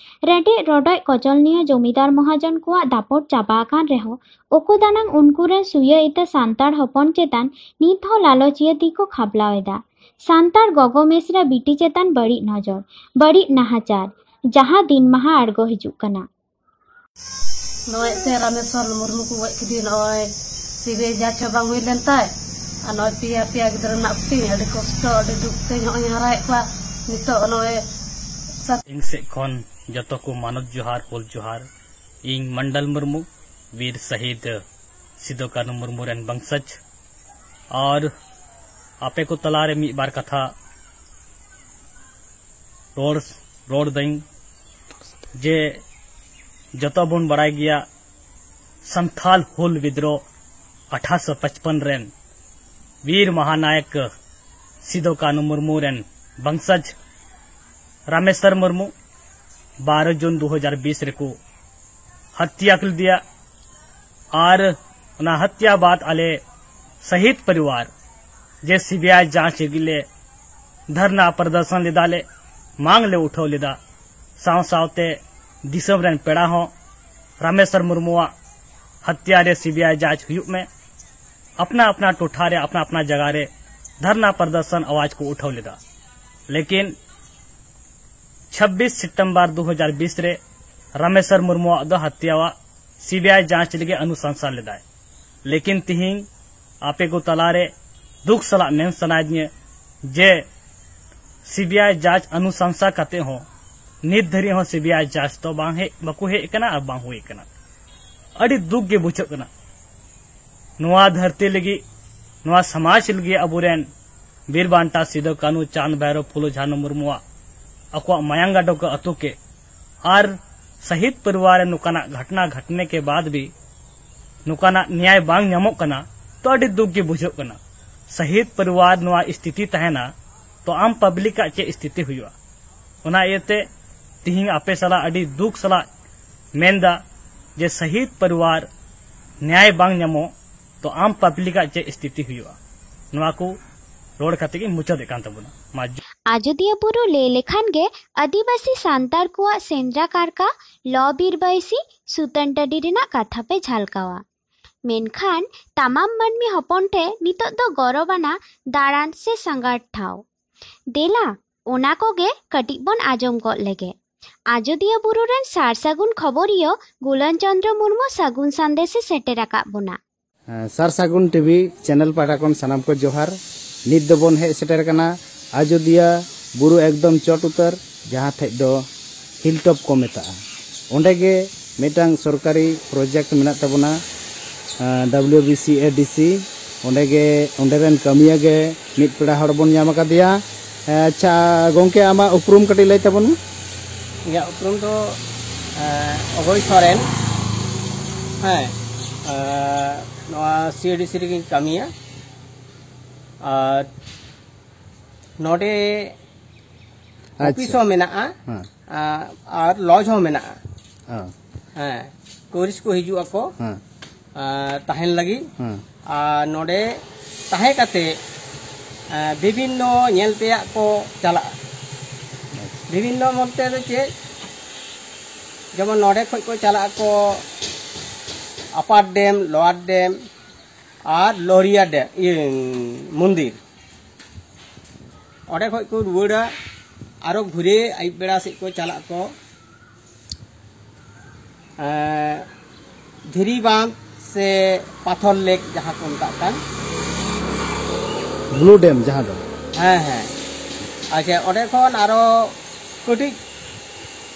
ᱨᱮᱰᱮᱡ ᱨᱚᱰᱚᱡ ᱠᱚᱪᱚᱞᱱᱤᱭᱟᱹ ᱡᱚᱢᱤᱫᱟᱨ ᱢᱚᱦᱟᱡᱚᱱ ᱠᱚᱣᱟᱜ ᱫᱟᱯᱚᱴ ᱪᱟᱵᱟ ᱟᱠᱟᱱ ᱨᱮᱦᱚᱸ, ᱚᱠᱚ ᱫᱟᱱᱟᱝ ᱩᱱᱠᱩ ᱨᱮᱱ ᱥᱩᱭᱟᱹ ᱤᱛᱟᱹ ᱥᱟᱱᱛᱟᱲ ᱦᱚᱯᱚᱱ ᱪᱮᱛᱟᱱ ᱱᱤᱛ ᱦᱚᱸ ᱞᱟᱞᱚᱪᱤᱭᱟᱹ ᱛᱤ ᱠᱚ ᱠᱷᱟᱵᱞᱟᱣ ᱮᱫᱟ᱾ ᱥᱟᱱᱛᱟᱲ ᱜᱚᱜᱚ ᱢᱤᱥᱨᱟ ᱵᱤᱴᱤ ᱪᱮᱛᱟᱱ ᱵᱟᱹᱲᱤᱡ ᱱᱚᱡᱚᱨ, ᱵᱟᱹᱲᱤᱡ ᱱᱟᱦᱟᱪᱟᱨ, ᱡᱟᱦᱟᱸ ᱫᱤᱱ ᱢᱟᱦᱟ ᱟᱬᱜᱚ ᱦᱤᱡᱩᱜ ᱠᱟᱱᱟ᱾ ᱱᱚᱜᱼᱚᱭ ᱛᱮ ᱨᱟᱢᱮᱥᱣᱚᱨ ᱢᱩᱨᱢᱩ ᱠᱚ ᱜᱚᱡ ᱠᱮᱫᱮ, ᱱᱚᱜᱼᱚᱭ ᱥᱤᱵᱤᱟᱭ ᱡᱟᱸᱪ ᱦᱚᱸ ᱵᱟᱝ ᱦᱩᱭ ᱞᱮᱱ ᱛᱟᱭ᱾ ᱟᱨ ᱱᱚᱜᱼᱚᱭ ᱯᱮᱭᱟ, ᱯᱮᱭᱟ ᱜᱤᱫᱽᱨᱟᱹ ᱢᱮᱱᱟᱜ ᱠᱚᱛᱤᱧ, ᱟᱹᱰᱤ ᱠᱚᱥᱴᱚ, ᱟᱹᱰᱤ ᱫᱩᱠ ᱛᱮ ᱱᱚᱜᱼᱚᱭ ᱦᱟᱨᱟᱭᱮᱫ ᱠᱚᱣᱟ᱾ ᱱᱤᱛᱚᱜ ᱱᱚᱜᱼᱚᱭ ᱥᱟᱛ ᱤᱧ ᱥᱮᱫ ᱠᱷᱚᱱ ᱡᱚᱛᱚ ᱠᱚ ᱢᱟᱱᱚᱛ ᱡᱚᱦᱟᱨ, ᱦᱩᱞ ᱡᱚᱦᱟᱨ᱾ ᱤᱧ ᱢᱚᱱᱰᱚᱞ ᱢᱩᱨᱢᱩ, ᱵᱤᱨ ᱥᱟᱹᱦᱤᱫ ᱥᱤᱫᱩ ᱠᱟᱹᱱᱦᱩ ᱢᱩᱨᱢᱩ ᱨᱮᱱ ᱵᱚᱝᱥᱚᱡᱽ᱾ ᱟᱨ ᱟᱯᱮ ᱠᱚ ᱛᱟᱞᱟᱨᱮ ᱢᱤᱫ ᱵᱟᱨ ᱠᱟᱛᱷᱟ ᱨᱚᱲ, ᱨᱚᱲ ᱫᱟᱹᱧ ᱡᱮ ᱡᱚᱛᱚ ᱵᱚᱱ ᱵᱟᱲᱟᱭ ᱜᱮᱭᱟ, ᱥᱟᱱᱛᱷᱟᱞ ᱦᱩᱞ ᱵᱤᱫᱽᱨᱳᱦ ᱟᱴᱷᱟᱥᱚ ᱯᱟᱸᱪᱯᱚᱱ ᱨᱮᱱ ᱵᱤᱨ ᱢᱟᱦᱟᱱᱟᱭᱚᱠ ᱥᱤᱫᱩ ᱠᱟᱹᱱᱦᱩ ᱢᱩᱨᱢᱩ ᱨᱮᱱ ᱵᱚᱝᱥᱚᱡᱽ ᱨᱟᱢᱮᱥᱣᱚᱨ ᱢᱩᱨᱢᱩ ᱵᱟᱨᱚ ᱡᱩᱱ ᱫᱩ ᱦᱟᱡᱟᱨ ᱵᱤᱥ ᱨᱮᱠᱚ ᱦᱚᱛᱭᱟ ᱞᱮᱫᱮᱭᱟ᱾ ᱟᱨ ᱚᱱᱟ ᱦᱚᱛᱭᱟ ᱵᱟᱫ ᱟᱞᱮ ᱥᱟᱦᱤᱫ ᱯᱚᱨᱤᱵᱟᱨ ᱡᱮ ᱥᱤᱵᱤᱟᱭ ᱡᱟᱸᱪ ᱞᱟᱹᱜᱤᱫ ᱞᱮ ᱫᱷᱟᱨᱱᱟ ᱯᱨᱚᱫᱚᱨᱥᱚᱱ ᱞᱮᱫᱟ ᱞᱮ, ᱢᱟᱝ ᱞᱮ ᱩᱴᱷᱟᱹᱣ ᱞᱮᱫᱟ᱾ ᱥᱟᱶ ᱥᱟᱶᱛᱮ ᱫᱤᱥᱚᱢ ᱨᱮᱱ ᱯᱮᱲᱟ ᱦᱚᱸ ᱨᱟᱢᱮᱥᱣᱚᱨ ᱢᱩᱨᱢᱩᱣᱟᱜ ᱦᱚᱛᱭᱟ ᱨᱮ ᱥᱤᱵᱤᱟᱭ ᱡᱟᱸᱪ ᱦᱩᱭᱩᱜ ᱢᱮ, ᱟᱯᱱᱟ ᱟᱯᱱᱟ ᱴᱚᱴᱷᱟ ᱨᱮ, ᱟᱯᱱᱟ ᱟᱯᱱᱟ ᱡᱟᱭᱜᱟ ᱨᱮ ᱫᱷᱟᱨᱱᱟ ᱯᱨᱚᱫᱚᱨᱥᱚᱱ ᱟᱣᱟᱡ ᱠᱚ ᱩᱴᱷᱟᱹᱣ ᱞᱮᱫᱟ᱾ ᱞᱮᱠᱤᱱ ᱪᱷᱟᱵᱵᱤᱥ ᱥᱤᱛᱚᱢᱵᱚᱨ ᱫᱩ ᱦᱟᱡᱟᱨ ᱵᱤᱥ ᱨᱮ ᱨᱟᱢᱮᱥᱣᱚᱨ ᱢᱩᱨᱢᱩᱣᱟᱜ ᱫᱚ ᱦᱚᱛᱭᱟᱣᱟᱜ ᱥᱤᱵᱤᱟᱭ ᱡᱟᱸᱪ ᱞᱟᱹᱜᱤᱫ ᱚᱱᱩᱥᱟᱱᱥᱟ ᱞᱮᱫᱟᱭ᱾ ᱞᱮᱠᱤᱱ ᱛᱤᱦᱤᱧ ᱟᱯᱮ ᱠᱚ ᱛᱟᱞᱟᱨᱮ ᱫᱩᱠ ᱥᱟᱞᱟᱜ ᱢᱮᱱ ᱥᱟᱱᱟᱭᱮᱫᱤᱧᱟᱹ ᱡᱮ ᱥᱤᱵᱤᱟᱭ ᱡᱟᱸᱪ ᱚᱱᱩᱥᱟᱱᱥᱟ ᱠᱟᱛᱮ ᱦᱚᱸ ᱱᱤᱛ ᱫᱷᱟᱹᱨᱤᱡ ᱦᱚᱸ ᱥᱤᱵᱤᱟᱭ ᱡᱟᱸᱪ ᱫᱚ ᱵᱟᱝ ᱦᱮᱡ, ᱵᱟᱠᱚ ᱦᱮᱡ ᱟᱠᱟᱱᱟ ᱟᱨ ᱵᱟᱝ ᱦᱩᱭ ᱟᱠᱟᱱᱟ᱾ ᱟᱹᱰᱤ ᱫᱩᱠ ᱜᱮ ᱵᱩᱡᱷᱟᱹᱜ ᱠᱟᱱᱟ᱾ ᱱᱚᱣᱟ ᱫᱷᱟᱹᱨᱛᱤ ᱞᱟᱹᱜᱤᱫ, ᱱᱚᱣᱟ ᱥᱚᱢᱟᱡᱽ ᱞᱟᱹᱜᱤᱫ ᱟᱵᱚᱨᱮᱱ ᱵᱤᱨ ᱵᱟᱱᱴᱟ ᱥᱤᱫᱩ ᱠᱟᱹᱱᱦᱩ, ᱪᱟᱸᱫᱽ ᱵᱷᱟᱭᱨᱳ, ᱯᱷᱩᱞᱳ ᱡᱷᱟᱱᱳ ᱢᱩᱨᱢᱩᱣᱟᱜ ᱟᱠᱚᱣᱟᱜ ᱢᱟᱭᱟᱝ ᱜᱟᱰᱟ ᱠᱚ ᱟᱹᱛᱩ ᱠᱮᱫ ᱟᱨ ᱥᱟᱦᱤᱫ ᱯᱚᱨᱤᱵᱟᱨ ᱨᱮ ᱱᱚᱝᱠᱟᱱᱟᱜ ᱜᱷᱚᱴᱱᱟ ᱜᱷᱚᱴᱱᱮ ᱠᱮ ᱵᱟᱫ ᱵᱷᱤ ᱱᱚᱝᱠᱟᱱᱟᱜ ᱱᱮᱭᱟᱭ ᱵᱟᱝ ᱧᱟᱢᱚᱜ ᱠᱟᱱᱟ, ᱛᱚ ᱟᱹᱰᱤ ᱫᱩᱠ ᱜᱮ ᱵᱩᱡᱷᱟᱹᱜ ᱠᱟᱱᱟ᱾ ᱥᱟᱦᱤᱫ ᱯᱚᱨᱤᱵᱟᱨ ᱱᱚᱣᱟ ᱥᱛᱷᱤᱛᱤ ᱛᱟᱦᱮᱱᱟ, ᱛᱚ ᱟᱢ ᱯᱟᱵᱽᱞᱤᱠ ᱟᱜ ᱪᱮᱫ ᱥᱛᱷᱤᱛᱤ ᱦᱩᱭᱩᱜᱼᱟ? ᱚᱱᱟ ᱤᱭᱟᱹᱛᱮ ᱛᱤᱦᱤᱧ ᱟᱯᱮ ᱥᱟᱞᱟᱜ ᱟᱹᱰᱤ ᱫᱩᱠ ᱥᱟᱞᱟᱜ ᱢᱮᱱᱫᱟ ᱡᱮ ᱥᱟᱦᱤᱫ ᱯᱚᱨᱤᱵᱟᱨ ᱱᱮᱭᱟᱭ ᱵᱟᱝ ᱧᱟᱢᱚᱜ, ᱛᱚ ᱟᱢ ᱯᱟᱵᱽᱞᱤᱠ ᱟᱜ ᱪᱮᱫ ᱥᱛᱷᱤᱛᱤ ᱦᱩᱭᱩᱜᱼᱟ? ᱱᱚᱣᱟ ᱠᱚ ᱨᱚᱲ ᱠᱟᱛᱮ ᱜᱤᱧ ᱢᱩᱪᱟᱹᱫᱮᱫ ᱠᱟᱱ ᱛᱟᱵᱚᱱᱟ᱾ ᱢᱟ ᱡᱚ- ᱟᱡᱚᱫᱤᱭᱟᱹ ᱵᱩᱨᱩ ᱞᱟᱹᱭ ᱞᱮᱠᱷᱟᱱ ᱜᱮ ᱟᱹᱫᱤᱵᱟᱹᱥᱤ ᱥᱟᱱᱛᱟᱲ ᱠᱚᱣᱟᱜ ᱥᱮᱸᱫᱽᱨᱟ ᱠᱟᱨᱠᱟ, ᱞᱚ ᱵᱤᱨ ᱵᱟᱹᱭᱥᱤ, ᱥᱩᱛᱟᱹᱱ ᱴᱟᱺᱰᱤ ᱨᱮᱱᱟᱜ ᱠᱟᱛᱷᱟ ᱯᱮ ᱡᱷᱟᱞᱠᱟᱣᱟ᱾ ᱢᱮᱱᱠᱷᱟᱱ ᱛᱟᱢᱟᱢ ᱢᱟᱹᱱᱢᱤ ᱦᱚᱯᱚᱱ ᱴᱷᱮᱱ ᱱᱤᱛᱚᱜ ᱫᱚ ᱜᱚᱨᱚᱵᱟᱱᱟ ᱫᱟᱬᱟᱱ ᱥᱮ ᱥᱟᱸᱜᱷᱟᱨ ᱴᱷᱟᱶ᱾ ᱫᱮᱞᱟ, ᱚᱱᱟ ᱠᱚᱜᱮ ᱠᱟᱹᱴᱤᱡ ᱵᱚᱱ ᱟᱸᱡᱚᱢ ᱜᱚᱫ ᱞᱮᱜᱮ᱾ ᱟᱡᱚᱫᱤᱭᱟᱹ ᱵᱩᱨᱩ ᱨᱮᱱ ᱥᱟᱨ ᱥᱟᱹᱜᱩᱱ ᱠᱷᱚᱵᱚᱨᱤᱭᱟᱹ ᱜᱩᱞᱟᱱ ᱪᱚᱸᱫᱽᱨᱚ ᱢᱩᱨᱢᱩ ᱥᱟᱹᱜᱩᱱ ᱥᱟᱸᱫᱮᱥᱮ ᱥᱮᱴᱮᱨ ᱟᱠᱟᱫ ᱵᱚᱱᱟ᱾ ᱦᱮᱸ, ᱥᱟᱨ ᱥᱟᱹᱜᱩᱱ ᱴᱤᱵᱷᱤ ᱪᱮᱱᱮᱞ ᱯᱟᱦᱴᱟ ᱠᱷᱚᱱ ᱥᱟᱱᱟᱢ ᱠᱚ ᱡᱚᱦᱟᱨ᱾ ᱱᱤᱛ ᱫᱚᱵᱚᱱ ᱦᱮᱡ ᱥᱮᱴᱮᱨ ᱟᱠᱟᱱᱟ ᱟᱡᱚᱫᱤᱭᱟᱹ ᱵᱩᱨᱩ ᱮᱠᱫᱚᱢ ᱪᱚᱴ ᱩᱛᱟᱹᱨ, ᱡᱟᱦᱟᱸ ᱴᱷᱮᱡ ᱫᱚ ᱦᱤᱞ ᱴᱚᱯ ᱠᱚ ᱢᱮᱛᱟᱜᱼᱟ᱾ ᱚᱸᱰᱮ ᱜᱮ ᱢᱤᱫᱴᱟᱝ ᱥᱚᱨᱠᱟᱨᱤ ᱯᱨᱚᱡᱮᱠᱴ ᱢᱮᱱᱟᱜ ᱛᱟᱵᱚᱱᱟ, ᱰᱟᱵᱞᱤᱭᱩ ᱵᱤ ᱥᱤ ᱮ ᱰᱤ ᱥᱤ᱾ ᱚᱸᱰᱮ ᱜᱮ, ᱚᱸᱰᱮ ᱨᱮᱱ ᱠᱟᱹᱢᱤᱭᱟᱹ ᱜᱮ ᱢᱤᱫ ᱯᱮᱲᱟ ᱦᱚᱲ ᱵᱚᱱ ᱧᱟᱢ ᱟᱠᱟᱫᱮᱭᱟ᱾ ᱦᱮᱸ, ᱟᱪᱪᱷᱟ ᱜᱚᱢᱠᱮ, ᱟᱢᱟᱜ ᱩᱯᱨᱩᱢ ᱠᱟᱹᱴᱤᱡ ᱞᱟᱹᱭ ᱛᱟᱵᱚᱱ ᱢᱮ᱾ ᱤᱧᱟᱹᱜ ᱩᱯᱨᱩᱢ ᱫᱚ, ᱮᱸ, ᱚᱵᱷᱚᱭ ᱥᱚᱨᱮᱱ᱾ ᱦᱮᱸ, ᱮᱸ, ᱱᱚᱣᱟ ᱥᱤ ᱮ ᱰᱤ ᱥᱤ ᱨᱮᱜᱮᱧ ᱠᱟᱹᱢᱤᱭᱟ᱾ ᱟᱨ ᱱᱚᱰᱮ ᱟᱪᱪᱷᱟ᱾ ᱚᱯᱷᱤᱥ ᱦᱚᱸ ᱢᱮᱱᱟᱜᱼᱟ, ᱦᱮᱸ᱾ ᱟᱨ ᱞᱚᱡᱽ ᱦᱚᱸ ᱢᱮᱱᱟᱜᱼᱟ᱾ ᱦᱮᱸ᱾ ᱦᱮᱸ, ᱴᱩᱨᱤᱥᱴ ᱠᱚ ᱦᱤᱡᱩᱜ ᱟᱠᱚ, ᱦᱮᱸ᱾ ᱟᱨ ᱛᱟᱦᱮᱱ ᱞᱟᱹᱜᱤᱫ᱾ ᱦᱮᱸ᱾ ᱟᱨ ᱱᱚᱰᱮ ᱛᱟᱦᱮᱸ ᱠᱟᱛᱮ, ᱟᱨ ᱵᱤᱵᱷᱤᱱᱱᱚ ᱧᱮᱞ ᱛᱮᱭᱟᱜ ᱠᱚ ᱪᱟᱞᱟᱜᱼᱟ᱾ ᱟᱪᱪᱷᱟ᱾ ᱵᱤᱵᱷᱤᱱᱱᱚ ᱢᱚᱱᱛᱮ ᱫᱚ ᱪᱮᱫ? ᱡᱮᱢᱚᱱ ᱱᱚᱰᱮ ᱠᱷᱚᱡ ᱠᱚ ᱪᱟᱞᱟᱜ ᱟᱠᱚ ᱟᱯᱟᱨ ᱰᱮᱢ, ᱞᱳᱣᱟᱨ ᱰᱮᱢ ᱟᱨ ᱞᱳᱦᱨᱤᱭᱟ ᱰᱮᱢ, ᱤᱭᱟᱹ, ᱢᱚᱱᱫᱤᱨ᱾ ᱚᱸᱰᱮ ᱠᱷᱚᱡ ᱠᱚ ᱨᱩᱣᱟᱹᱲᱟ, ᱟᱨᱚ ᱜᱷᱩᱨᱮ ᱟᱹᱭᱩᱵ ᱵᱮᱲᱟ ᱥᱮᱫ ᱠᱚ ᱪᱟᱞᱟᱜ ᱟᱠᱚ᱾ ᱮᱸ, ᱫᱷᱤᱨᱤ ᱵᱟᱸᱫᱷ ᱥᱮ ᱯᱟᱛᱷᱚᱨ ᱞᱮᱠ ᱡᱟᱦᱟᱸ ᱠᱚ ᱢᱮᱛᱟᱜ ᱠᱟᱱ᱾ ᱵᱞᱩ ᱰᱮᱢ ᱡᱟᱦᱟᱸ ᱫᱚ᱾ ᱦᱮᱸ, ᱦᱮᱸ᱾ ᱟᱪᱪᱷᱟ, ᱚᱸᱰᱮ ᱠᱷᱚᱱ ᱟᱨᱚ ᱠᱟᱹᱴᱤᱡ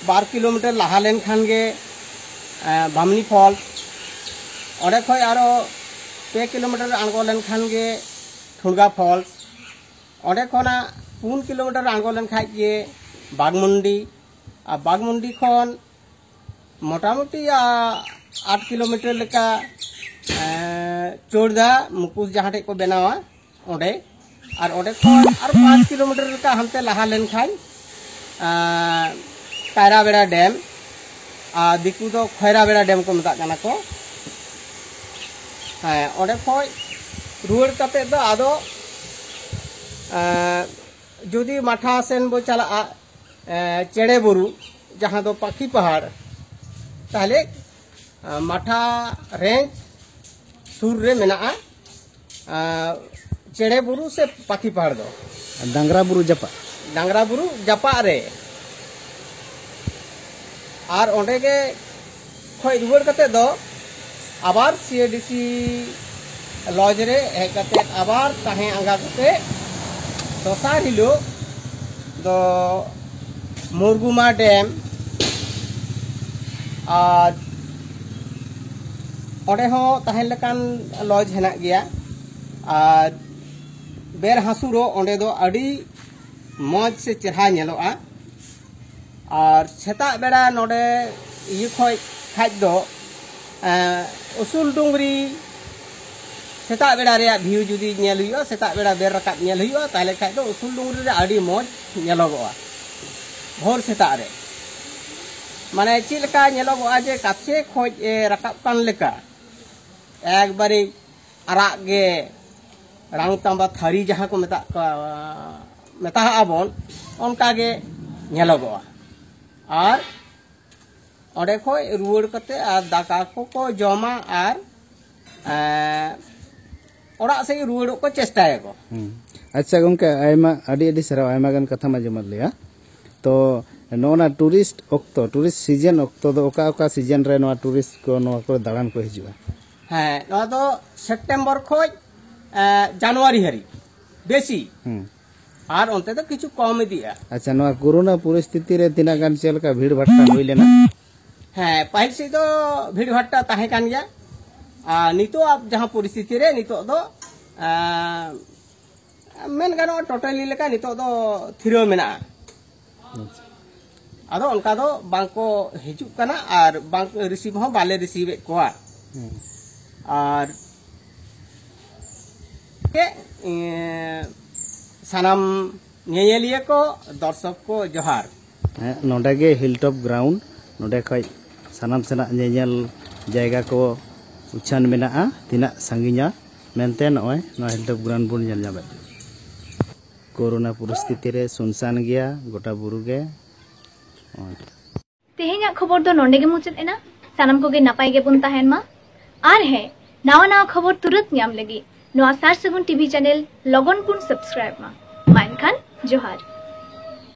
ᱵᱟᱨ ᱠᱤᱞᱳᱢᱤᱴᱟᱨ ᱞᱟᱦᱟ ᱞᱮᱱᱠᱷᱟᱱ ᱜᱮ, ᱮᱸ, ᱵᱟᱢᱱᱤ ᱯᱷᱚᱞᱥ᱾ ᱚᱸᱰᱮ ᱠᱷᱚᱱ ᱟᱨᱚ ᱯᱮ ᱠᱤᱞᱳᱢᱤᱴᱟᱨ ᱟᱬᱜᱚ ᱞᱮᱱᱠᱷᱟᱱ ᱜᱮ ᱴᱷᱩᱲᱜᱟ ᱯᱷᱚᱞᱥ᱾ ᱚᱸᱰᱮ ᱠᱷᱚᱱᱟᱜ ᱯᱩᱱ ᱠᱤᱞᱳᱢᱤᱴᱟᱨ ᱟᱬᱜᱚ ᱞᱮᱱᱠᱷᱟᱡ ᱜᱮ ᱵᱟᱜᱽᱢᱩᱱᱰᱤ᱾ ᱟᱨ ᱵᱟᱜᱽᱢᱩᱱᱰᱤ ᱠᱷᱚᱱ ᱢᱚᱴᱟᱢᱩᱴᱤ, ᱟ, ᱟᱴ ᱠᱤᱞᱳᱢᱤᱴᱟᱨ ᱞᱮᱠᱟ, ᱮᱸ, ᱪᱳᱲᱫᱟ ᱢᱩᱠᱩᱥ ᱡᱟᱦᱟᱸ ᱴᱷᱮᱡ ᱠᱚ ᱵᱮᱱᱟᱣᱟ ᱚᱸᱰᱮ᱾ ᱟᱨ ᱚᱸᱰᱮ ᱠᱷᱚᱱ ᱟᱨ ᱯᱟᱸᱪ ᱠᱤᱞᱳᱢᱤᱴᱟᱨ ᱞᱮᱠᱟ ᱦᱟᱱᱛᱮ ᱞᱟᱦᱟ ᱞᱮᱱᱠᱷᱟᱱ, ᱮᱸ, ᱠᱟᱭᱨᱟ ᱵᱮᱲᱟ ᱰᱮᱢ, ᱟᱨ ᱫᱤᱠᱩ ᱫᱚ ᱠᱷᱚᱭᱨᱟ ᱵᱮᱲᱟ ᱰᱮᱢ ᱠᱚ ᱢᱮᱛᱟᱜ ᱠᱟᱱᱟ ᱠᱚ᱾ ᱦᱮᱸ, ᱚᱸᱰᱮ ᱠᱷᱚᱡ ᱨᱩᱣᱟᱹᱲ ᱠᱟᱛᱮ ᱫᱚ ᱟᱫᱚ, ᱮᱸ, ᱡᱩᱫᱤ ᱢᱟᱴᱷᱟ ᱥᱮᱱ ᱵᱚ ᱪᱟᱞᱟᱜᱼᱟ, ᱮᱸ, ᱪᱮᱬᱮ ᱵᱩᱨᱩ, ᱡᱟᱦᱟᱸ ᱫᱚ ᱯᱟᱠᱷᱤ ᱯᱟᱦᱟᱲ, ᱛᱟᱦᱞᱮ, ᱮᱸ, ᱢᱟᱴᱷᱟ ᱨᱮᱧᱡᱽ ᱥᱩᱨ ᱨᱮ ᱢᱮᱱᱟᱜᱼᱟ᱾ ᱟᱨ ᱪᱮᱬᱮ ᱵᱩᱨᱩ ᱥᱮ ᱯᱟᱠᱷᱤ ᱯᱟᱦᱟᱲ ᱫᱚ ᱰᱟᱝᱨᱟ ᱵᱩᱨᱩ ᱡᱟᱯᱟᱜ᱾ ᱰᱟᱝᱨᱟ ᱵᱩᱨᱩ ᱡᱟᱯᱟᱜ ᱨᱮ᱾ ᱟᱨ ᱚᱸᱰᱮ ᱜᱮ ᱠᱷᱚᱡ ᱨᱩᱣᱟᱹᱲ ᱠᱟᱛᱮ ᱫᱚ ᱟᱵᱟᱨ ᱥᱤ ᱮ ᱰᱤ ᱥᱤ ᱞᱚᱡᱽ ᱨᱮ ᱦᱮᱡ ᱠᱟᱛᱮ ᱟᱵᱟᱨ ᱛᱟᱦᱮᱸ ᱟᱸᱜᱟ ᱠᱟᱛᱮ ᱫᱚᱥᱟᱨ ᱦᱤᱞᱳᱜ ᱫᱚ ᱢᱩᱨᱜᱩᱢᱟ ᱰᱮᱢ ᱟᱨ ᱚᱸᱰᱮ ᱦᱚᱸ ᱛᱟᱦᱮᱱ ᱞᱮᱠᱟᱱ ᱞᱚᱡᱽ ᱦᱮᱱᱟᱜ ᱜᱮᱭᱟ᱾ ᱟᱨ ᱵᱮᱨ ᱦᱟᱹᱥᱩᱨᱚᱜ ᱚᱸᱰᱮ ᱫᱚ ᱟᱹᱰᱤ ᱢᱚᱡᱽ ᱥᱮ ᱪᱮᱦᱨᱟ ᱧᱮᱞᱚᱜᱼᱟ᱾ ᱟᱨ ᱥᱮᱛᱟᱜ ᱵᱮᱲᱟ ᱱᱚᱰᱮ ᱤᱭᱟᱹ ᱠᱷᱚᱡ ᱠᱷᱟᱡ ᱫᱚ ᱮᱸ, ᱩᱥᱩᱞ ᱰᱩᱝᱨᱤ ᱥᱮᱛᱟᱜ ᱵᱮᱲᱟ ᱨᱮᱭᱟᱜ ᱵᱷᱤᱭᱩ ᱡᱩᱫᱤ ᱧᱮᱞ ᱦᱩᱭᱩᱜᱼᱟ, ᱥᱮᱛᱟᱜ ᱵᱮᱲᱟ ᱵᱮᱨ ᱨᱟᱠᱟᱵ ᱧᱮᱞ ᱦᱩᱭᱩᱜᱼᱟ, ᱛᱟᱦᱚᱞᱮ ᱠᱷᱟᱡ ᱫᱚ ᱩᱥᱩᱞ ᱰᱩᱝᱨᱤ ᱨᱮ ᱟᱹᱰᱤ ᱢᱚᱡᱽ ᱧᱮᱞᱚᱜᱚᱜᱼᱟ ᱵᱷᱳᱨ ᱥᱮᱛᱟᱜ ᱨᱮ᱾ ᱢᱟᱱᱮ ᱪᱮᱫ ᱞᱮᱠᱟ ᱧᱮᱞᱚᱜᱚᱜᱼᱟ ᱡᱮ ᱠᱟᱪᱷᱮ ᱠᱷᱚᱡ ᱮ ᱨᱟᱠᱟᱵ ᱠᱟᱱ ᱞᱮᱠᱟ, ᱮᱠᱵᱟᱨᱮ ᱟᱨᱟᱜ ᱜᱮ ᱨᱟᱝ ᱛᱟᱢᱵᱟ ᱛᱷᱟᱹᱨᱤ ᱡᱟᱦᱟᱸ ᱠᱚ ᱢᱮᱛᱟᱜ ᱠᱚᱣᱟ, ᱢᱮᱛᱟᱜᱼᱟ ᱵᱚᱱ, ᱚᱱᱠᱟ ᱜᱮ ᱧᱮᱞᱚᱜᱚᱜᱼᱟ᱾ ᱟᱨ ᱚᱸᱰᱮ ᱠᱷᱚᱡ ᱨᱩᱣᱟᱹᱲ ᱠᱟᱛᱮ ᱟᱨ ᱫᱟᱠᱟ ᱠᱚᱠᱚ ᱡᱚᱢᱟ ᱟᱨ ᱮᱸ, ᱚᱲᱟᱜ ᱥᱮᱫ ᱨᱩᱣᱟᱹᱲᱚᱜ ᱠᱚ ᱪᱮᱥᱴᱟᱭᱟᱠᱚ᱾ ᱦᱩᱸ᱾ ᱟᱪᱪᱷᱟ ᱜᱚᱝᱠᱮ, ᱟᱭᱢᱟ, ᱟᱹᱰᱤ ᱟᱹᱰᱤ ᱥᱟᱨᱦᱟᱣ, ᱟᱭᱢᱟ ᱜᱟᱱ ᱠᱟᱛᱷᱟᱢ ᱟᱸᱡᱚᱢᱟᱫ ᱞᱮᱭᱟ᱾ ᱛᱚ ᱱᱚᱜᱼᱚ ᱱᱟ ᱴᱩᱨᱤᱥᱴ ᱚᱠᱛᱚ, ᱴᱩᱨᱤᱥᱴ ᱥᱤᱡᱮᱱ ᱚᱠᱛᱚ ᱫᱚ ᱚᱠᱟ ᱚᱠᱟ ᱥᱤᱡᱮᱱ ᱨᱮ ᱱᱚᱣᱟ ᱴᱩᱨᱤᱥᱴ ᱠᱚ ᱱᱚᱣᱟ ᱠᱚᱨᱮ ᱫᱟᱬᱟᱱ ᱠᱚ ᱦᱤᱡᱩᱜᱼᱟ? ᱦᱮᱸ, ᱱᱚᱣᱟ ᱫᱚ ᱥᱮᱯᱴᱮᱢᱵᱚᱨ ᱠᱷᱚᱡ ᱮᱸ, ᱡᱟᱱᱩᱣᱟᱨᱤ ᱦᱟᱹᱨᱤᱡ ᱵᱮᱥᱤ᱾ ᱦᱩᱸ᱾ ᱟᱨ ᱚᱱᱛᱮ ᱫᱚ ᱠᱤᱪᱷᱩ ᱠᱚᱢ ᱤᱫᱤᱜᱼᱟ᱾ ᱟᱪᱪᱷᱟ, ᱱᱚᱣᱟ ᱠᱳᱨᱳᱱᱟ ᱯᱚᱨᱤᱥᱛᱷᱤᱛᱤ ᱨᱮ ᱛᱤᱱᱟᱹᱜ ᱜᱟᱱ ᱪᱮᱫ ᱞᱮᱠᱟ ᱵᱷᱤᱲ ᱵᱷᱟᱴᱴᱟ ᱦᱩᱭ ᱞᱮᱱᱟ? ᱦᱮᱸ, ᱯᱟᱹᱦᱤᱞ ᱥᱮᱫ ᱫᱚ ᱵᱷᱤᱲ ᱵᱷᱟᱴᱴᱟ ᱛᱟᱦᱮᱸ ᱠᱟᱱ ᱜᱮᱭᱟ᱾ ᱟᱨ ᱱᱤᱛᱚᱜ ᱟᱜ ᱡᱟᱦᱟᱸ ᱯᱚᱨᱤᱥᱛᱷᱤᱛᱤ ᱨᱮ ᱱᱤᱛᱚᱜ ᱫᱚ, ᱟᱸ, ᱢᱮᱱ ᱜᱟᱱᱚᱜᱼᱟ, ᱴᱳᱴᱟᱞᱤ ᱞᱮᱠᱟ ᱱᱤᱛᱚᱜ ᱫᱚ ᱛᱷᱤᱨᱟᱹ ᱢᱮᱱᱟᱜᱼᱟ᱾ ᱟᱪᱪᱷᱟ᱾ ᱟᱫᱚ ᱚᱱᱠᱟ ᱫᱚ ᱵᱟᱝ ᱠᱚ ᱦᱤᱡᱩᱜ ᱠᱟᱱᱟ ᱟᱨ ᱵᱟᱝ ᱨᱤᱥᱤᱵᱷ ᱦᱚᱸ ᱵᱟᱞᱮ ᱨᱤᱥᱤᱵᱷ ᱮᱫ ᱠᱚᱣᱟ᱾ ᱦᱩᱸ᱾ ᱟᱨ ᱜᱮ, ᱮᱸ, ᱥᱟᱱᱟᱢ ᱧᱮᱧᱮᱞᱤᱭᱟᱹ ᱠᱚ, ᱫᱚᱨᱥᱚᱠ ᱠᱚ, ᱡᱚᱦᱟᱨ᱾ ᱦᱮᱸ, ᱱᱚᱰᱮ ᱜᱮ ᱦᱤᱞ ᱴᱚᱯ ᱜᱨᱟᱣᱩᱱᱰ, ᱱᱚᱰᱮ ᱠᱷᱚᱡ ᱥᱟᱱᱟᱢ ᱥᱮᱱᱟᱜ ᱧᱮᱧᱮᱞ ᱡᱟᱭᱜᱟ ᱠᱚ ᱩᱪᱷᱟᱹᱱ ᱢᱮᱱᱟᱜᱼᱟ, ᱛᱤᱱᱟᱹᱜ ᱥᱟᱺᱜᱤᱧᱟ ᱢᱮᱱᱛᱮ ᱱᱚᱜᱼᱚᱭ ᱱᱚᱣᱟ ᱦᱤᱞ ᱴᱚᱯ ᱜᱨᱟᱣᱩᱱᱰ ᱵᱚᱱ ᱧᱮᱞ ᱧᱟᱢᱮᱫ᱾ ᱠᱳᱨᱳᱱᱟ ᱯᱚᱨᱤᱥᱛᱷᱤᱛᱤ ᱨᱮ ᱥᱩᱱᱥᱟᱱ ᱜᱮᱭᱟ ᱜᱚᱴᱟ ᱵᱩᱨᱩ ᱜᱮ᱾ ᱱᱚᱜᱼᱚᱭ᱾ ᱛᱮᱦᱮᱧᱟᱜ ᱠᱷᱚᱵᱚᱨ ᱫᱚ ᱱᱚᱰᱮ ᱜᱮ ᱢᱩᱪᱟᱹᱫ ᱮᱱᱟ᱾ ᱥᱟᱱᱟᱢ ᱠᱚᱜᱮ ᱱᱟᱯᱟᱭ ᱜᱮᱵᱚᱱ ᱛᱟᱦᱮᱱ ᱢᱟ᱾ ᱟᱨ ᱦᱮᱸ, ᱱᱟᱣᱟ ᱱᱟᱣᱟ ᱠᱷᱚᱵᱚᱨ ᱛᱩᱨᱟᱹᱛ ᱧᱟᱢ ᱞᱟᱹᱜᱤᱫ ᱱᱚᱣᱟ ᱥᱟᱨ ᱥᱟᱹᱜᱩᱱ ᱴᱤᱵᱷᱤ ᱪᱮᱱᱮᱞ ᱞᱚᱜᱚᱱ ᱵᱚᱱ ᱥᱟᱵᱥᱠᱨᱟᱭᱤᱵ ᱢᱟ᱾ ᱢᱟ ᱮᱱᱠᱷᱟᱱ ᱡᱚᱦᱟᱨ᱾